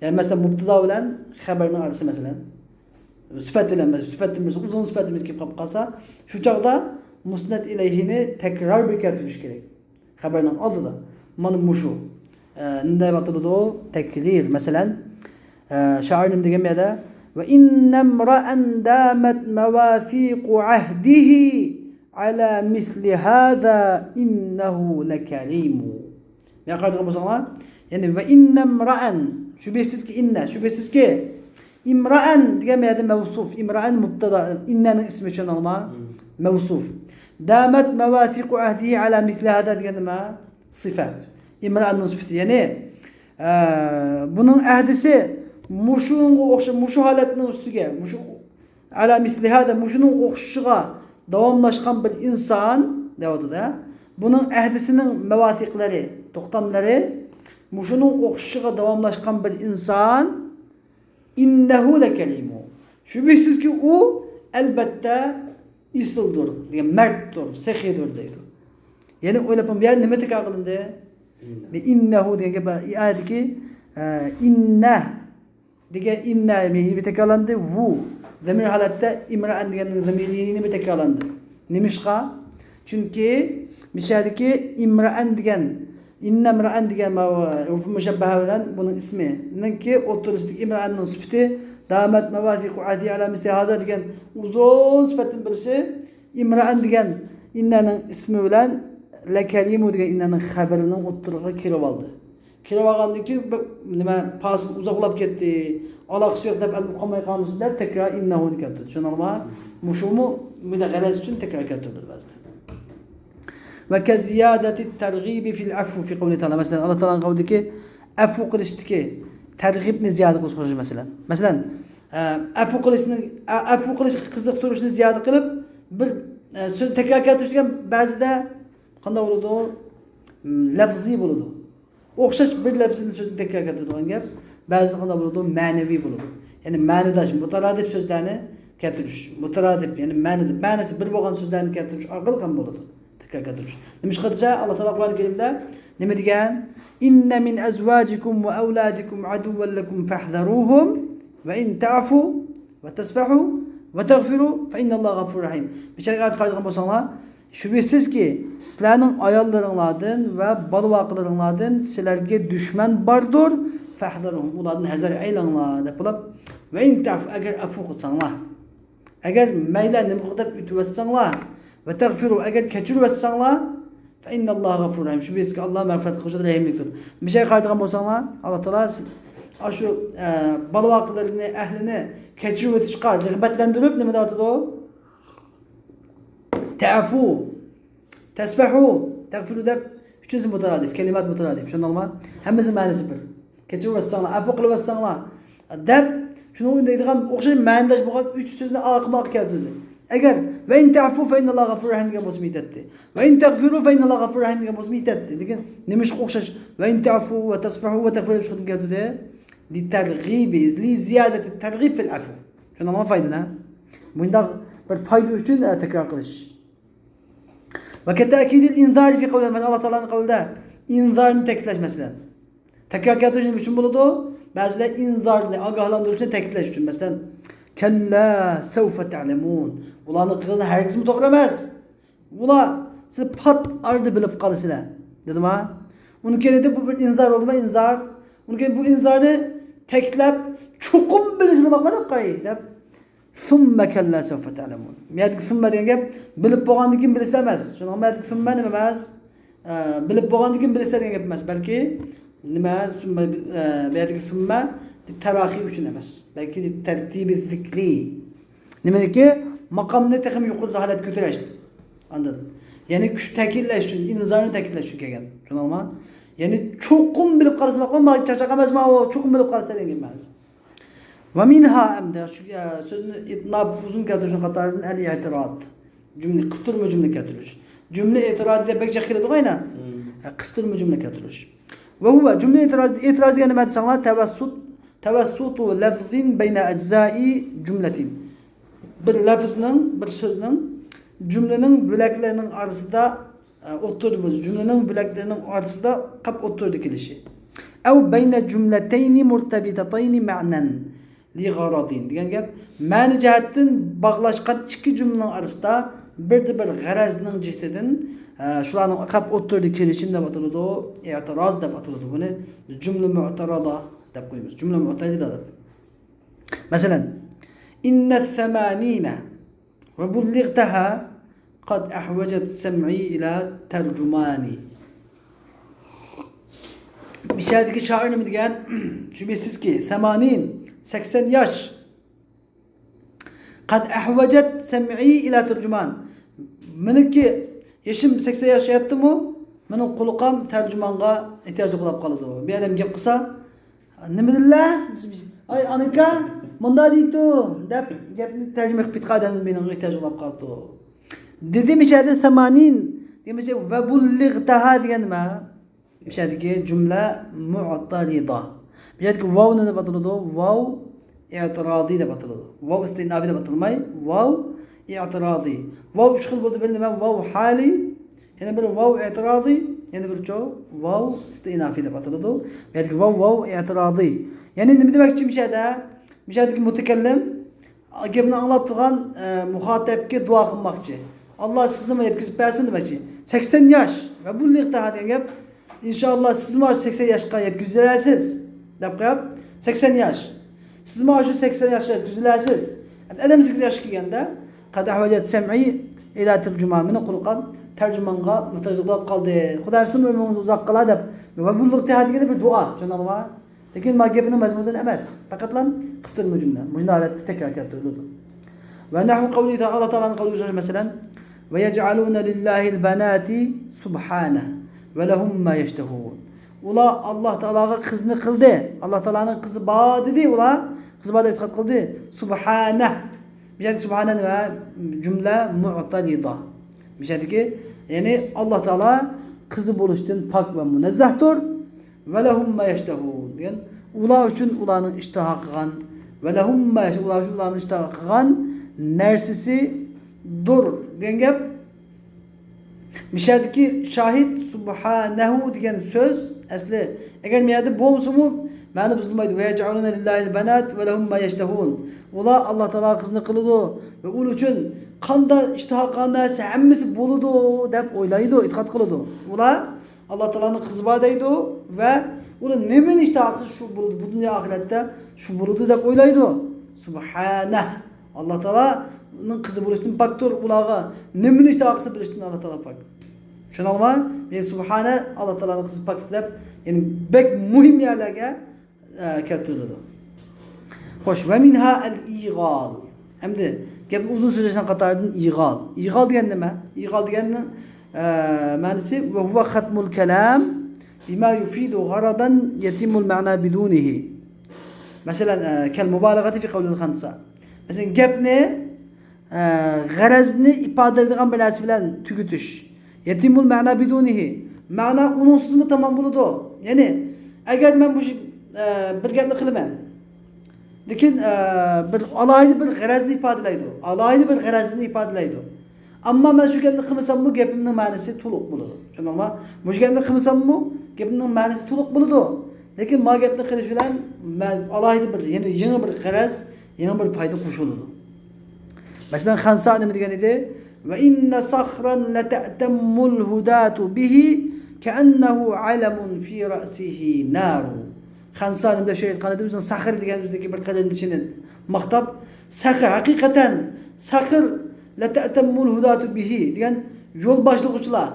يەنى، مەسىلەن، مۇبتىدا بىلەن خەبەرنىڭ ئارىسى، مەسىلەن، سۈپەت بىلەن، مەسىلەن، سۈپەت دېمىسە، ئۇزۇن سۈپەت دېمىسە كېلىپ قالىپ قالسا، شۇ چاغدا مۇسنەد ئىلەيھىنى تەكرار بىر كەلتۈرۈش كېرەك. خەبەرنىڭ ئالدىدا. مانا مۇشۇ. ئە، نېمە دەۋاتىدۇ؟ تەكرىر. مەسىلەن، ئە، شائىر نېمە دېگەن بۇ يەردە؟ «وَإِنَّ امْرَأً دَامَتْ مَوَاثِيقُ عَهْدِهِ عَلَى مِثْلِ هَذَا إِنَّهُ لَكَرِيمٌ.» مانا قارايدىغان بولساڭلار، يەنى «ۋە ئىننەمرائەن»، شۈبھىسىزكى، ئىننە، شۈبھىسىزكى، ئىمرائەن دېگەن بۇ يەردە مەۋسۇف، ئىمرائەن مۇبتادا، ئىننەنىڭ ئىسمى چۈشەندىڭلارمۇ؟ مەۋسۇف. دامەت مەۋاسىقۇ ئەھدىھى ئەلا مىسلى ھازا دېگەن نېمە؟ سىفە. ئىمرائەننىڭ سۈپىتى، يەنى، ئە، بۇنىڭ ئەھدىسى مۇشۇنىڭغا ئوخشاپ، مۇشۇ ھالەتنىڭ ئۈستىگە، مۇشۇ ئەلا مىسلى ھازا، مۇشۇنىڭ ئوخشىشىغا داۋاملاشقان بىر ئىنسان دەۋاتىدۇ. بۇنىڭ ئەھدىسىنىڭ مەۋاسىقلىرى، توختاملىرى، مۇشۇنىڭ ئوخشىشىغا داۋاملاشقان بىر ئىنسان، ئىننەھۇ لەكەرىمۇ. شۈبھىسىزكى، ئۇ ئەلبەتتە ئېسىلدۇر، دېگەن مەردتۇر، سېخىيدۇر دەيدۇ. يەنى ئويلاپ بېقىڭ، بۇ يەردە نېمە تەكرار قىلىندى؟ ئىننەھۇ دېگەن گەپ، ئايەتتىكى، ئە، ئىننە دېگەن ئىننە يەنە بىر تەكرارلاندى، ۋۇ زەمىر ھالەتتە ئىمرائەن دېگەن زەمىر يەنە بىر تەكرارلاندى. نېمىشقا؟ چۈنكى مىشەدىكى ئىمرائەن دېگەن، ئىننەمرائەن دېگەن ماۋۇ ھۇرۇفى مۇشەببەھە بىلەن بۇنىڭ ئىسمىنىڭكى ئوتتۇرىسىدىكى ئىمرائەننىڭ سۈپىتى دامەت مەۋاسىقۇ ئەھدىھى ئەلا مىسلى ھازا دېگەن ئۇزۇن سۈپەتتىن بىرسى ئىمرائەن دېگەن ئىننەنىڭ ئىسمى بىلەن لەكەرىمۇ دېگەن ئىننەنىڭ خەبىرىنىڭ ئوتتۇرىغا كىرىۋالدى. كىرىۋالغاندىن كېيىن بىر نېمە، پاسىل ئۇزاقلاپ كەتتى، ئالاقىسى يوق دەپ ئەلبەم قالماي قالمىسۇن دەپ تەكرار ئىننەھۇنى كەلتۈردى. چۈشەندىڭلارمۇ؟ مۇشۇمۇ مۇنداق غەرەز ئۈچۈن تەكرار كەلتۈرۈلىدۇ بەزىدە. ۋە كەزىيادەتىت تەرغىبى فىل ئەفۋى فى قەۋلى تەئالا. مەسىلەن، ئاللا تائالانىڭ قەۋلىدىكى ئەفۇ قىلىشتىكى تەرغىبنى زىيادە قىلىشقا ئوخشاش. مەسىلەن، مەسىلەن، ئە، ئەفۇ قىلىشنى، ئە، ئەفۇ قىلىشقا قىزىقتۇرۇشنى زىيادە قىلىپ، بىر، ئە، سۆز تەكرار كەلتۈرۈش دېگەن بەزىدە قانداق بولىدۇ؟ م، لەفزىي بولىدۇ. ئوخشاش بىر لەپزىنى سۆزنى تەكرار كەلتۈرىدىغان گەپ. بەزىدە قانداق بولىدۇ؟ مەنىۋى بولىدۇ. يەنى مەنىداش، مۇتارادىپ سۆزلەرنى كەلتۈرۈش. مۇتارادىپ، يەنى مەنىدە، مەنىسى بىر بولغان سۆزلەرنى كەلتۈرۈش ئارقىلىق ھەم بولىدۇ. تەكرار كەلتۈرۈش. نېمىشقا دېسە، ئاللا تائالا قۇرئان كەرىمدە نېمە دېگەن؟ «إن من أزواجكم وأولادكم عدوا لكم فاحذروهم وإن تعفوا وتصفحوا وتغفروا فإن الله غفور رحيم.» بىچارە ئايەتكە قارايدىغان بولساڭلار، شۈبھىسىزكى، سىلەرنىڭ ئاياللىرىڭلاردىن ۋە بالا-ۋاقىلىرىڭلاردىن سىلەرگە دۈشمەن باردۇر، فاحذروهم، ئۇلاردىن ھەزەر ئەيلەڭلار، دەپ بولۇپ، وإن تعفوا، ئەگەر ئەپۇ قىلساڭلار، ئەگەر مەيلى نېمە قىلغۇ دەپ ئۆتۈۋەتسەڭلار، وتغفروا، ئەگەر كەچۈرۈۋەتسەڭلار، فإن الله غفور رحيم، شۈبھىسىزكى، ئاللا مەغپىرەت قىلغۇچىدۇر، رەھىملىكتۇر. مۇشۇ يەرگە قارايدىغان بولساڭلار، ئاللا تائالا ئاشۇ، ئە، بالا-ۋاقىلىرىنى، ئەھلىنى كەچۈرۈۋېتىشقا رىغبەتلەندۈرۈپ نېمە دەۋاتىدۇ؟ تەفۇ، تەسبەھۇ، تەغپىرۇ دەپ ئۈچىنچىسى مۇتارادىپ، كەلىمات مۇتارادىپ، چۈشەندىڭلارمۇ؟ ھەممىسىنىڭ مەنىسى بىر. كەچۈرۈۋەتسەڭلار، ئەپۇ قىلىۋەتسەڭلار دەپ، شۇنىڭ دەيدىغان ئوخشاش مەنىداش بولغان ئۈچ سۆزنى ئارقىماققا كەلتۈردى. ئەگەر «ۋە ئىن تەفۇ فە ئىنناللاھۇ غەفۇرۇر رەھىم» دېگەن بولسىمۇ يېتەتتى. «ۋە ئىن تەغفىرۇ فە ئىنناللاھۇ غەفۇرۇر رەھىم» دېگەن بولسىمۇ يېتەتتى. لېكىن نېمىشقا ئوخشاش «ۋە ئىن تەفۇ ۋە تەسفەھۇ ۋە تەغفىرۇ» دەپ ئۈچ قېتىم كەلتۈردى؟ لىتەرغىبى، لىزىيادەتى تەرغىب فىل ئەفۇ. شۇنىڭغا پايدىلىنە. بۇنداق بىر پايدا ئۈچۈن، ئە، تەكرار قىلىش. ۋە كەتەكىدىل ئىنزارى فى قەۋلى، مەسىلەن، ئاللا تائالانىڭ قەۋلىدە ئىنزارنى تەكىتلەش، مەسىلەن. تەكرار كەلتۈرۈش نېمە ئۈچۈن بولىدۇ؟ بەزىلەر ئىنزارنى، ئاگاھلاندۇرۇشنى تەكىتلەش ئۈچۈن. مەسىلەن، كەللا سەۋفە تەلەمۇن. ئۇلارنىڭ قىلغىنى ھەرگىزمۇ توغرا ئەمەس. ئۇلار سىلى پات ئارىدا بىلىپ قالىسىلەر، دېدىما؟ ئۇنىڭ كەينىدە بۇ بىر ئىنزار بولدىما؟ ئىنزار. ئۇنىڭ كەينىدە بۇ ئىنزارنى تەكىتلەپ، چوقۇم بىلىسىلەر، باقما دەپ قوي، دەپ. ثم كلا سوف تعلمون. بۇ يەردىكى ثم دېگەن گەپ بىلىپ بولغاندىن كېيىن بىلىسىلەر ئەمەس. شۇنىڭغا بۇ يەردىكى ثم نېمە ئەمەس؟ ئە، بىلىپ بولغاندىن كېيىن بىلىسىلەر دېگەن گەپ ئەمەس، بەلكى نېمە؟ سۈممە، ئە، بۇ يەردىكى سۈممە تەراخىي ئۈچۈن ئەمەس، بەلكى تەرتىبى زىكرى. نېمىدىكى؟ ماقامنى تېخىمۇ يۇقىرى ھالەتكە كۆتۈرۈش. ئاندىن، يەنى كۈچ تەكىتلەش ئۈچۈن، ئىنزارنى تەكىتلەش ئۈچۈن كەلگەن. چۈشەندىڭلارمۇ؟ يەنى چوقۇم بىلىپ قالسا، ماقۇم، چاقچاق ئەمەس، ماۋۇ چوقۇم بىلىپ قالسا دېگەن مەنىسى. ۋە مىنھا، ئەمدى شۇ، ئە، سۆزنى ئېتناب ئۇزۇن كەلتۈرۈشنىڭ قاتارىدىن ئەل ئېتىراد. جۈملە، قىستۇرما جۈملە كەلتۈرۈش. جۈملە ئېتىرادى دەپ بەك جىق كېلىدىغۇ ئەينە. ھە، قىستۇرما جۈملە كەلتۈرۈش. ۋە ھۇۋە، جۈملە ئېتىرازى، ئېتىراز دېگەن نېمە دېسەڭلار؟ تەۋەسسۇت، تەۋەسسۇتۇ لەفزىن بەينە ئەجزائى جۈملەتىن. بىر لەفزنىڭ، بىر سۆزنىڭ جۈملىنىڭ بۆلەكلىرىنىڭ ئارىسىدا، ئە، ئوتتۇرىدا بولۇش، جۈملىنىڭ بۆلەكلىرىنىڭ ئارىسىدا قاپ ئوتتۇرىدا كېلىشى. ئەۋ بەينە جۈملەتەينى مۇرتەبىتەتەينى مەنەن. لىغەرەزىن دېگەن گەپ، مەنە جەھەتتىن باغلاشقان ئىككى جۈملىنىڭ ئارىسىدا بىردە بىر غەرەزنىڭ جېھىتىدىن، ئە، شۇلارنىڭ قاپ ئوتتۇرىدا كېلىشى دەپ ئاتىلىدۇ، ئېتىراز دەپ ئاتىلىدۇ. بۇنى جۈملە مۇئتەرىزە دەپ قويىمىز. جۈملە مۇئتەرىزە دەپ. مەسىلەن، إن الثمانين وبلغتها قد أحوجت سمعي إلى ترجمان. مىشەدىكى شائىر نېمە دېگەن؟ شۈبھىسىزكى، سەمانىن، سەكسەن ياش. قد أحوجت سمعي إلى ترجمان. مېنىڭكى يېشىم سەكسەن ياشقا يەتتىمۇ، مېنىڭ قۇلىقىم تەرجىمانغا ئېھتىياجلىق بولۇپ قالىدۇ. بىر ئادەم گەپ قىلسا، نېمە دېدىلە؟ ئاي، ئانىكا، مۇندا دەيتتى، دەپ گەپنى تەرجىمە قىلىپ بېيىتقان ئادەم مېنىڭ ئېھتىياجلىق بولۇپ قالىدۇ. دېدى مىشەدە سەمانىن دېمىسە، ۋە بۇللىغتەھا دېگەن نېمە؟ مىشەدىكى جۈملە مۇئتەرىزە. مىشەدىكى ۋاۋ نېمە دەپ ئاتىلىدۇ؟ ۋاۋ ئېتىرازى دەپ ئاتىلىدۇ. ۋاۋ ئىستىنافى دەپ ئاتالماي، ۋاۋ ئېتىرازى. ۋاۋ ئۈچ خىل بولىدۇ، بىر نېمە؟ ۋاۋ ھالى، يەنە بىر ۋاۋ ئېتىرازى، يەنە بىرچۇ ۋاۋ ئىستىنافى دەپ ئاتىلىدۇ. بۇ يەردىكى ۋاۋ، ۋاۋ ئېتىرازى. يەنى نېمە دېمەكچى مىشەدە؟ مىشەدىكى مۇتەكەللىم گەپنى ئاڭلاپ تۇرغان، ئە، مۇخاتەبكە دۇئا قىلماقچى. ئاللا سىزنىمۇ يەتكۈزۈپ بەرسۇن دېمەكچى. سەكسەن ياش ۋە بۇللىغتەھا دېگەن گەپ، ئىنشائاللا سىزمۇ ئاشۇ سەكسەن ياشقا يەتكۈزۈلەرسىز دەپ قويۇپ، سەكسەن ياش. سىزمۇ ئاشۇ سەكسەن ياشقا يەتكۈزۈلەرسىز. ئەمدى ئادەم سەكسەن ياشقا كەلگەندە، قەد ئەھۋەجەت سەمئى ئىلا تەرجىمان، مېنىڭ قۇلىقىم تەرجىمانغا موھتاجلىق بولۇپ قالدى. خۇدايىم سىزنىڭ ئۆمرىڭىزنى ئۇزاق قىلا دەپ. ۋە بۇللىغتەھا دېگەندە بىر دۇئا، چۈشەندىڭلارمۇ؟ لېكىن ما گەپنىڭ مەزمۇنىدىن ئەمەس، پەقەتلا قىستۇرما جۈملە. مۇشۇنداق ھالەتتە تەكرار كەلتۈرۈلىدۇ. ۋە نەھۋۇ قەۋلىھى تەئالا، ئاللا تائالانىڭ قەۋلىگە ئوخشاش، مەسىلەن، ۋە يەجئەلۇنە لىللاھىل بەناتى سۇبھانە ۋە لەھۇم ما يەشتەھۇن. ئۇلار ئاللا تائالاغا قىزنى قىلدى. ئاللا تائالانىڭ قىزى بار دېدى ئۇلار. قىزى بار دەپ ئېتىقاد قىلدى. سۇبھانە. بۇ يەردە سۇبھانە نېمە؟ جۈملە مۇئتەرىزە. بۇ يەردىكى، يەنى ئاللا تائالا قىزى بولۇشتىن پاك ۋە مۇنەززەھتۇر. ۋە لەھۇم ما يەشتەھۇن دېگەن، ئۇلار ئۈچۈن ئۇلارنىڭ ئىشتىھا قىلغان، ۋە لەھۇم ما يەشتەھۇن، ئۇلار ئۈچۈن ئۇلارنىڭ ئىشتىھا قىلغان نەرسىسى دۇر دېگەن گەپ. مىشەدىكى شاھىد سۇبھانەھۇ دېگەن سۆز ئەسلى، ئەگەر مەيەردە بولمىسىمۇ، مەنە بۇزۇلمايدۇ. ۋە يەجئەلۇنە لىللاھىل بەنات ۋە لەھۇم ما يەشتەھۇن. ئۇلار ئاللا تائالا قىزنى قىلىدۇ ۋە ئۇنىڭ ئۈچۈن قانداق ئىشتىھا قىلغان نەرسە ھەممىسى بولىدۇ دەپ ئويلايدۇ، ئېتىقاد قىلىدۇ. ئۇلار ئاللا تائالانىڭ قىزى بار دەيدۇ ۋە ئۇلار نېمىنى ئىشتىھا قىلسا شۇ بولىدۇ، بۇ دۇنيا ئاخىرەتتە شۇ بولىدۇ دەپ ئويلايدۇ. سۇبھانە. ئاللا تائالانىڭ قىزى بولۇشتىن پاكتۇر ئۇلارغا نېمىنى ئىشتىھا قىلسا بېرىشتىن ئاللا تائالا پاك. چۈشەندىڭلارمۇ؟ يەنى سۇبھانە، ئاللا تائالانىڭ قىزى پاك دەپ، يەنى بەك مۇھىم يەرلەرگە ئە، كەلتۈرۈلىدۇ. خوش، ۋە مىنھا ئەل ئىغال. ئەمدى گەپنى ئۇزۇن سۆزلەشنىڭ قاتارىدىن ئىغال. ئىغال دېگەن نېمە؟ ئىغال دېگەننىڭ، ئە، مەنىسى، ۋە ھۇۋە خەتمۇل كەلام بىما يۇفىدۇ غەرەزەن يەتىممۇل مەنا بىدۇنىھى. مەسىلەن، ئە، كەل مۇبالىغەتى فى قەۋلىل خەنسا. مەسىلەن، گەپنى ئە، غەرەزنى ئىپادىلەيدىغان بىر نەرسە بىلەن تۈگىتىش. يەتىممۇل مەنا بىدۇنىھى. مەنا ئۇنىڭسىزمۇ تامام بولىدۇ. يەنى، ئەگەر مەن بۇ، ئە، بىر گەپنى قىلىمەن. لېكىن، ئە، بىر ئالاھىدە بىر غەرەزنى ئىپادىلەيدۇ. ئالاھىدە بىر غەرەزنى ئىپادىلەيدۇ. ئەمما مەن شۇ گەپنى قىلمىساممۇ، گېپىمنىڭ مەنىسى تولۇق بولىدۇ. چۈشەندىڭلارمۇ؟ مۇشۇ گەپنى قىلمىساممۇ، گېپىمنىڭ مەنىسى تولۇق بولىدۇ. لېكىن ما گەپنى قىلىش بىلەن مەن ئالاھىدە بىر، يەنى يېڭى بىر غەرەز، يېڭى بىر پايدا قوشۇلىدۇ. مەسىلەن، خەنسا نېمە دېگەن ئىدى؟ ۋە ئىننە سەخرەن لەتەتەممۇل ھۇداتۇ بىھى كەئەننەھۇ ئەلەمۇن فى رەسىھى نارۇ. خەنسا نېمە دەپ شېئىر ئېيتقان ئىدى؟ ئۆزىنىڭ سەخر دېگەن ئۆزىدىكى بىر قېرىندىشىنى ماختاپ، سەخر، ھەقىقەتەن سەخر، لەتەتەممۇل ھۇداتۇ بىھى دېگەن يول باشلىغۇچىلار.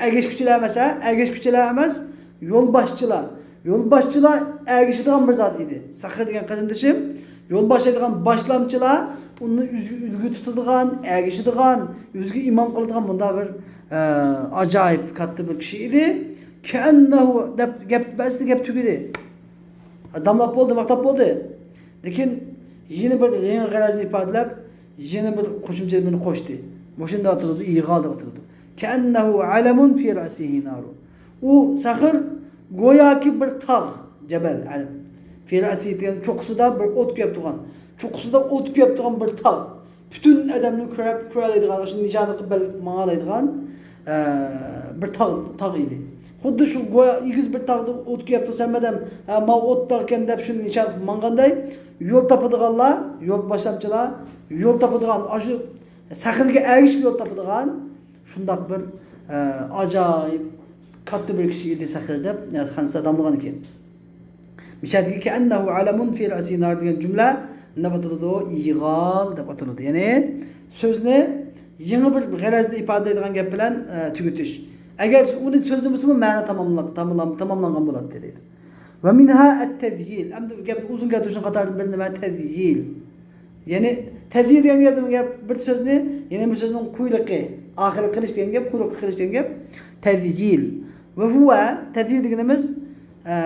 ئەگەشكۈچىلەر ئەمەس، ھە؟ ئەگەشكۈچىلەر ئەمەس، يولباشچىلار. يولباشچىلار ئەگىشىدىغان بىر زات ئىدى. سەخر دېگەن قېرىندىشىم، يول باشلايدىغان باشلامچىلار ئۇنى ئۆزىگە ئۈلگە تۇتىدىغان، ئەگىشىدىغان، ئۆزىگە ئىمام قىلىدىغان مۇنداق بىر، ئە، ئاجايىپ كاتتا بىر كىشى ئىدى. كەئەننەھۇ دەپ گەپ، بەزىدە گەپ تۈگىدى. داملاپ بولدى، ماختاپ بولدى. لېكىن يەنە بىر يېڭى غەرەزنى ئىپادىلەپ، يەنە بىر قوشۇمچە بىرنى قوشتى. مۇشۇنى ئاتىلىدۇ، ئىغال دەپ ئاتىلىدۇ. كەئەننەھۇ ئەلەمۇن فى رەسىھى نارۇ. ئۇ سەخر گوياكى بىر تاغ، جەبەل، ئەلەم. فى رەسىھى دېگەن چوققىسىدا بىر ئوت كۆيۈپ تۇرغان. چوققىسىدا ئوت كۆيۈپ تۇرغان بىر تاغ. پۈتۈن ئادەمنى كۆرۈپ، كۆرەلەيدىغان، شۇ نىشانلىق بىلىپ ماڭالايدىغان، ئە، بىر تاغ، تاغ ئىدى. خۇددى شۇ گويا ئېگىز بىر تاغدا ئوت كۆيۈپ تۇرسا، ھەممە ئادەم، ھە، ماۋۇ ئوت تاغ ئىكەن دەپ شۇ نىشانلىق ماڭغاندەك، يول تاپىدىغانلار، يول باشلامچىلار، يول تاپىدىغان، ئاشۇ سەخرگە ئەگىشىپ يول تاپىدىغان، شۇنداق بىر، ئە، ئاجايىپ كاتتا بىر كىشى ئىدى سەخر دەپ، يا، خەنسە داملىغان ئىكەن. مىشەدىكى كەئەننەھۇ ئەلەمۇن فى رەسىھى نار دېگەن جۈملە نېمە ئاتىلىدۇ؟ ئىغال دەپ ئاتىلىدۇ. يەنى سۆزنى يېڭى بىر غەرەزنى ئىپادىلەيدىغان گەپ بىلەن، ئە، تۈگىتىش. ئەگەر ئۇنى سۆزلىمىسىمۇ مەنە تاماملا-، تاماملان-، تاماملانغان بولاتتى دەيدۇ. ۋە مىنھا ئەت-تەزيىل. ئەمدى گەپنى ئۇزۇن كەلتۈرۈشنىڭ قاتارىدىن بىرى نېمە؟ تەزيىل. يەنى تەزيىل دېگەن گەپ، گەپ بىر سۆزنى يەنە بىر سۆزنىڭ قۇيرۇقى، ئاخىرى قىلىش دېگەن گەپ، قۇيرۇقى قىلىش دېگەن گەپ. تەزيىل. ۋە ھۇۋە، تەزيىل دېگىنىمىز، ئە،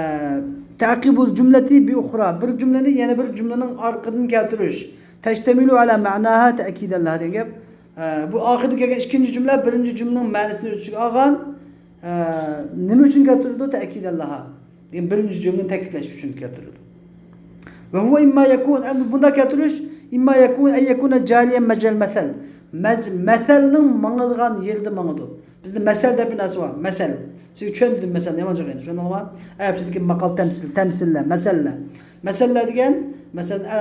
تەقىبۇل جۈملەتى بى ئۇخرا، بىر جۈملىنى يەنە بىر جۈملىنىڭ ئارقىدىن كەلتۈرۈش. تەشتەمىلۇ ئەلا مەناھا تەئكىدەن لەھا دېگەن گەپ. ئە، بۇ ئاخىرىدا كەلگەن ئىككىنچى جۈملە بىرىنچى جۈملىنىڭ مەنىسىنى ئۆز ئىچىگە ئالغان. ئە، نېمە ئۈچۈن كەلتۈرۈلىدۇ؟ تەئكىدەن لەھا. دېگەن بىرىنچى جۈملىنى تەكىتلەش ئۈچۈن كەلتۈرۈلىدۇ. ۋە ھۇۋە ئىمما يەكۇن، ئەمدى بۇنداق كەلتۈرۈش، ئىمما يەكۇن ئەن يەكۇنە جارىيەن مەجرەل مەسەل. مەج-، مەسەلنىڭ ماڭىدىغان يېرىدە ماڭىدۇ. بىزدە مەسەل دەپ بىر نەرسە بار. مەسەل. سىزگە چۈشەندۈردۈم مەسەلنى، يامان چاغ ئەمەس. چۈشەندىڭىزمۇ؟ ئەرەبچىدىكى ماقال، تەمسىل، تەمسىللەر، مەسەللەر. مەسەللەر دېگەن، مەسىلەن، ئە،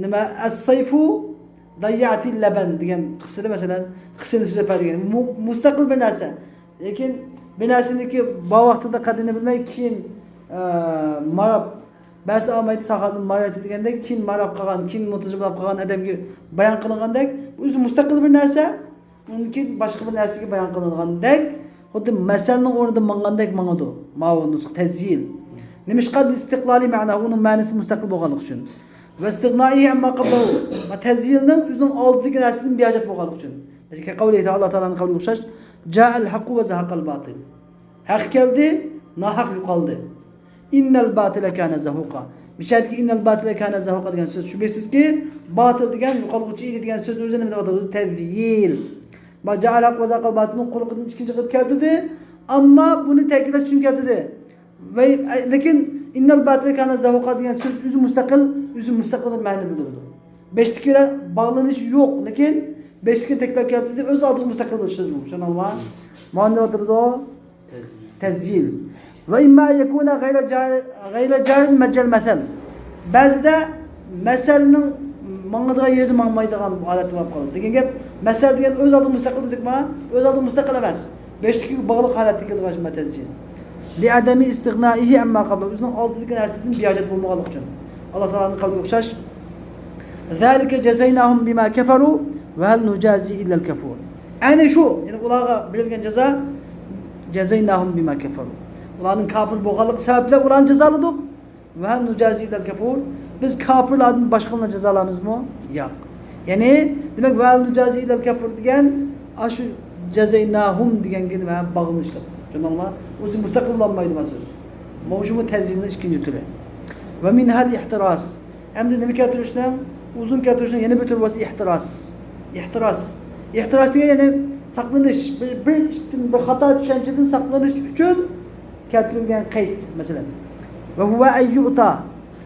نېمە، ئەس-سەيفۇ دەييەتىل لەبەن دېگەن قىسسىدە، مەسىلەن، قىسسىنى سۆزلەپ بەردىكەن. مۇ-، مۇستەقىل بىر نەرسە. لېكىن بىر نەرسىنىڭكى بار ۋاقتىدا قەدرىنى بىلمەي، كېيىن، ئە، ماراپ، بەسى ئالمايدۇ، ساقادىن مارايتى دېگەندەك، كېيىن ماراپ قالغان، كېيىن مۇتىجىملاپ قالغان ئادەمگە بايان قىلىنغاندەك، ئۆزى مۇستەقىل بىر نەرسە. ئۇنىڭدىن كېيىن باشقا بىر نەرسىگە بايان قىلىنغاندەك، خۇددى مەسەلنىڭ ئورنىدا ماڭغاندەك ماڭىدۇ. ماۋۇ نۇسخا تەزيىل. نېمىشقا؟ لىستىقلالى مەنا، ئۇنىڭ مەنىسى مۇستەقىل بولغانلىقى ئۈچۈن. ۋە ئىستىغنائىھى ئەمما قابلەھۇ. ۋە تەزيىلنىڭ ئۆزىنىڭ ئالدىدىكى نەرسىدىن بىھاجەت بولغانلىقى ئۈچۈن. بەلكى قەۋلى تائالا، ئاللا تائالانىڭ قەۋلىگە ئوخشاش، جائەل ھەققۇ ۋە زەھەقەل باتىل. ھەق كەلدى، ناھەق يوقالدى. ئىننەل باتىلە كانە زەھۇقا. مىشەدىكى ئىننەل باتىلە كانە زەھۇقا دېگەن سۆز شۈبھىسىزكى، باتىل دېگەن يوقالغۇچى ئىدى دېگەن سۆزنى ئۆزى نېمە دەپ ئاتىدۇ؟ تەزيىل. ما جائەل ھەق ۋە زەھەقەل باتىلنىڭ قۇرۇقىدىن ئىككىنچى قىلىپ كەلتۈردى. ئەمما بۇنى تەكىتلەش ئۈچۈن كەلتۈردى. ۋە، لېكىن ئىننەل باتىلە كانە زەھۇقا دېگەن سۆز ئۆزى مۇستەقىل، ئۆزى مۇستەقىل بىر مەنىنى بىلدۈرىدۇ. بېشىدىكى بىلەن باغلىنىشى يوق، لېكىن بېشىدىكىنى تەكىتلەپ كەلتۈردى، ئۆز ئالدىغا مۇستەقىل بىر سۆز بۇ. چۈشەندىڭىزمۇ؟ مانا نېمە ئاتىلىدۇ؟ تەزيىل. ۋە ئىمما يەكۇنە غەيرە جار-، غەيرە جارىن مەجەل مەسەل. بەزىدە مەسەلنىڭ ماڭىدىغان يېرىدە ماڭمايدىغان ھالەتتە بولۇپ قالىدۇ. دېگەن گەپ، مەسەل دېگەن ئۆز ئالدىغا مۇستەقىل دېدۇقما؟ ئۆز ئالدىغا مۇستەقىل ئەمەس. بېشىدىكىگە باغلىق ھالەتتە كېلىدىغان شۇ تەزيىل. لىئادەمى ئىستىغنائىھى ئەمما قابلە، ئۆزىنىڭ ئالدىدىكى نەرسىدىن بىھاجەت بولمىغانلىقى ئۈچۈن. ئاللا تائالانىڭ قەۋلىگە ئوخشاش. زالىكە جازەيناھۇم بىما كەفەرۇ ۋە ھەل نۇجازى ئىللەل كەفۇر. ئەنە شۇ، يەنى ئۇلارغا بېرىلگەن جازا، جازەيناھۇم بىما كەفەرۇ. ئۇلارنىڭ كاپىر بولغانلىقى سەۋەبلىك ئۇلارنى جازالىدۇق. ۋە ھەل نۇجازى ئىللەل كەفۇر. بىز كاپىرلاردىن باشقىلارنى جازالايمىزمۇ؟ ياق. يەنى، دېمەك، ۋە ھەل نۇجازى ئىللەل كەفۇر دېگەن، ئاشۇ جازەيناھۇم دېگەنگە نېمە؟ باغلىنىشلىق. چۈشەندىڭلارمۇ؟ ئۆزى مۇستەقىل بولالمايدۇ ما سۆز. مۇشۇمۇ تەزيىلنىڭ ئىككىنچى تۈرى. ۋە مىنھەل ئىھتىراس. ئەمدى نېمە كەلتۈرۈشنىڭ؟ ئۇزۇن كەلتۈرۈشنىڭ يەنە بىر تۈرى بولسا ئىھتىراس. ئىھتىراس. ئىھتىراس دېگەن يەنى ساقلىنىش، بىر، بىر ئىشتىن، بىر خاتا چۈشەنچىدىن ساقلىنىش ئۈچۈن كەلتۈرۈلگەن قەيت، مەسىلەن. ۋە ھۇۋە ئەن يۇئتا.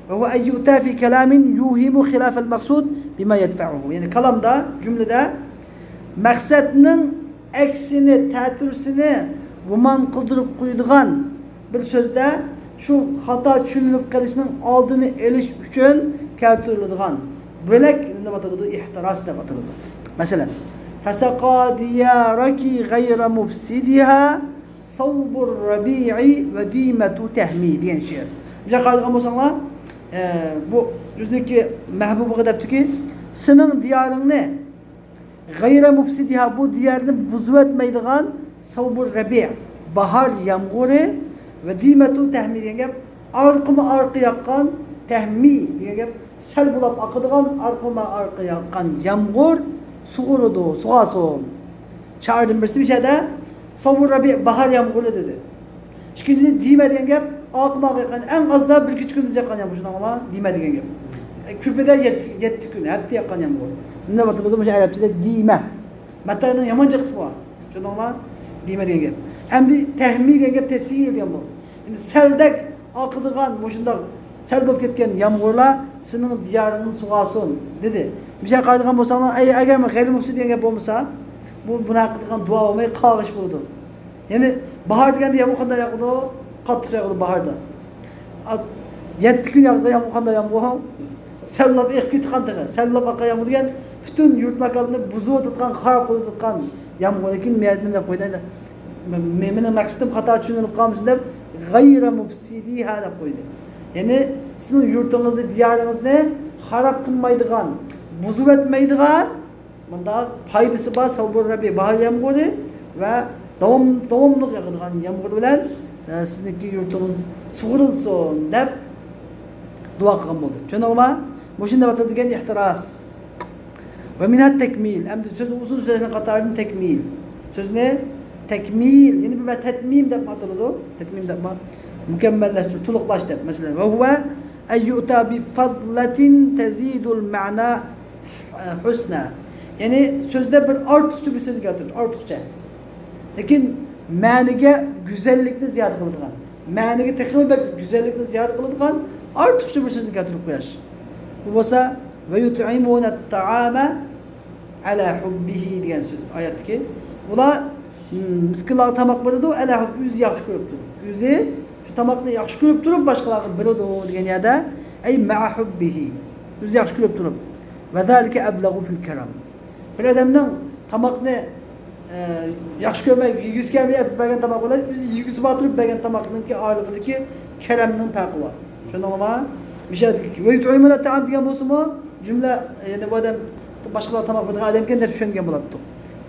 ۋە ھۇۋە ئەن يۇئتا فى كالامىن يۇھىمۇ خىلاپەل مەقسۇد بىما يەدفەئۇھۇ. يەنى كالامدا، جۈملىدە مەقسەتنىڭ ئەكسىنى، تەتۈرىسىنى گۇمان قىلدۇرۇپ قويىدىغان بىر سۆزدە شۇ خاتا چۈشىنىلىپ قېلىشنىڭ ئالدىنى ئېلىش ئۈچۈن كەلتۈرۈلىدىغان بۆلەك نېمە ئاتىلىدۇ؟ ئىھتىراس دەپ ئاتىلىدۇ. مەسىلەن، فەسەقا دىيارەكى غەيرە مۇفسىدىھا سەۋبۇر رەبىئى ۋە دىمەتۇ تەھمى دېگەن شېئىر. بۇ يەرگە قارايدىغان بولساڭلار، ئە، بۇ ئۆزىنىڭكى مەھبۇبىغا دەپتۇكى، سېنىڭ دىيارىڭنى غەيرە مۇفسىدىھا، بۇ دىيارنى بۇزۇۋەتمەيدىغان سەۋبۇر رەبىئ، باھار يامغۇرى ۋەدىمەتۇ تەھمى دېگەن گەپ، ئارقىمۇ ئارقا ياغقان، تەھمى دېگەن گەپ، سەل بولاپ ئاقىدىغان ئارقىمۇ ئارقا ياغقان يامغۇر سۇغۇرىدۇ، سۇغارسۇن. شائىردىن بىرسى بىر يەردە سەۋبۇر رەبىئى، باھار يامغۇرى دېدى. ئىككىنچىدىن، دىمە دېگەن گەپ، ئارقىمۇ ئارقا ياغقان، ئەڭ ئازدا بىر كېچە كۈندۈز ياغقان يامغۇر، شۇنداقمۇ؟ دىمە دېگەن گەپ. كۆپىدە يەتتە، يەتتە كۈن، ھەپتە ياغقان يامغۇر. بۇنداق ئاتىلىدۇ مۇشۇ ئەرەبچىدە دىمە. مەتەرنىڭ يامان جىقىسى بار. چۈشەندىڭلار؟ دىمە دېگەن گەپ. ئەمدى تەھمى دېگەن گەپ، تەسھىل دېگەن بۇ. ئەمدى سەلدەك ئاقىدىغان، مۇشۇنداق سەل بولۇپ كەتكەن يامغۇرلار سېنىڭ دىيارىڭنى سۇغارسۇن، دېدى. مۇشۇ يەرگە قارايدىغان بولساڭلار، ئەي، ئەگەر غەيرىي مۇپسىد دېگەن گەپ بولمىسا، بۇ، بۇنى ھەققىدە قىلغان دۇئا بولماي قالغىش بولىدۇ. يەنى باھار دېگەندە يامغۇر قانداق ياغىدۇ؟ قاتتىق ياغىدۇ باھاردا. ئا، يەتتە كۈن ياغىدۇ يامغۇر، قانداق يامغۇر؟ سەللاپ ئېقىپ كېتىدىغان تېخى. سەللاپ ئاققان يامغۇر دېگەن پۈتۈن يۇرت ماكانلىرىنى بۇزۇۋېتىدىغان، خاراب قىلىۋېتىدىغان يامغۇر. لېكىن مەن نېمە دەپ قويدى؟ مېنىڭ مەقسىتىم خاتا چۈشىنىلىپ قالمىسۇن دەپ، غەيرە مۇپسىدىھا دەپ قويدى. يەنى سىزنىڭ يۇرتىڭىزنى، دىيارىڭىزنى خاراب قىلمايدىغان، بۇزۇۋەتمەيدىغان، مۇنداق پايدىسى بار، سەۋبۇر رەبىئى، باھار يامغۇرى ۋە داۋام، داۋاملىق ياغىدىغان يامغۇر بىلەن، ئە، سىزنىڭكى يۇرتىڭىز سۇغۇرۇلسۇن دەپ دۇئا قىلغان بولدى. چۈشەندىڭلارمۇ؟ مۇشۇنى دەۋاتىدۇ دېگەن ئېھتىراس. ۋە مىنھا تەكمىل. ئەمدى سۆزنى ئۇزۇن سۆزلەشنىڭ قاتارىدىن تەكمىل. سۆزنى تەكمىل، يەنە بىر تەتمىم دەپ ئاتىلىدۇ. تەتمىم دەپ ما-، مۇكەممەللەشتۈرۈش، تولۇقلاش دەپ. مەسىلەن، ۋە ھۇۋە ئەن يۇئتا بى فەزلەتىن تەزىدۇل مەنا ھۇسنا. يەنى سۆزدە بىر ئارتۇقچە بىر سۆزنى كەلتۈرۈش، ئارتۇقچە. لېكىن مەنىگە گۈزەللىكنى زىيادە قىلىدىغان، مەنىگە تېخىمۇ بەك گۈزەللىكنى زىيادە قىلىدىغان ئارتۇقچە بىر سۆزنى كەلتۈرۈپ قويۇش. بۇ بولسا، ۋە يۇتئىمۇنەت تائامە ئەلا ھۇببىھى دېگەن سۆز ئايەتتىكى. ئۇلار، م، مىسكىنلارغا تاماق بېرىدۇ، ئەلا ھۇببى، ئۆزى ياخشى كۆرۈپ تۇرۇپ. ئۆزى شۇ تاماقنى ياخشى كۆرۈپ تۇرۇپ باشقىلارغا بېرىدۇ دېگەن يەردە، ئەي مەئە ھۇببىھى، ئۆزى ياخشى كۆرۈپ تۇرۇپ. ۋە زالىكە ئەبلەغۇ فىل كەرەم. بىر ئادەمنىڭ تاماقنى، ئە، ياخشى كۆرمەي، يېگۈسى كەلمەي ئېلىپ بەرگەن تاماق بىلەن ئۆزى يېگۈسى بار تۇرۇپ بەرگەن تاماقنىڭكى ئارىلىقىدىكى كەرەمنىڭ پەرقى بار. چۈشەندىڭلارمۇ؟ مۇشۇ يەردىكى ۋە يۇتئىمۇنەت تائام دېگەن بولسىمۇ، جۈملە، يەنى بۇ ئادەم باشقىلارغا تاماق بېرىدىغان ئادەمكەن دەپ چۈشەنگەن بولاتتۇق.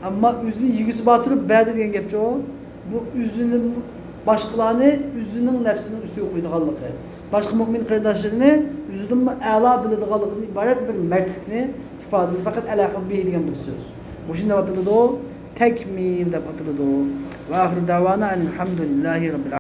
ئەمما ئۆزىنىڭ يېگۈسى بار تۇرۇپ بەردى دېگەن گەپچۇ. بۇ ئۆزىنى، باشقىلارنى ئۆزىنىڭ نەپسىنىڭ ئۈستىگە قويىدىغانلىقى، باشقا مۆمىن قېرىنداشلىرىنى ئۆزىدىنمۇ ئەلا بىلىدىغانلىقىدىن ئىبارەت بىر مەردلىكنى ئىپادىلىدى. پەقەت ئەلا ھۇببىھى دېگەن بىر سۆز. مۇشۇنى ئاتىلىدۇ، تەكمىل دەپ ئاتىلىدۇ. ۋە ئاخىرۇ دەۋانا ئەنىل ھەمدۇلىللاھى رەببىل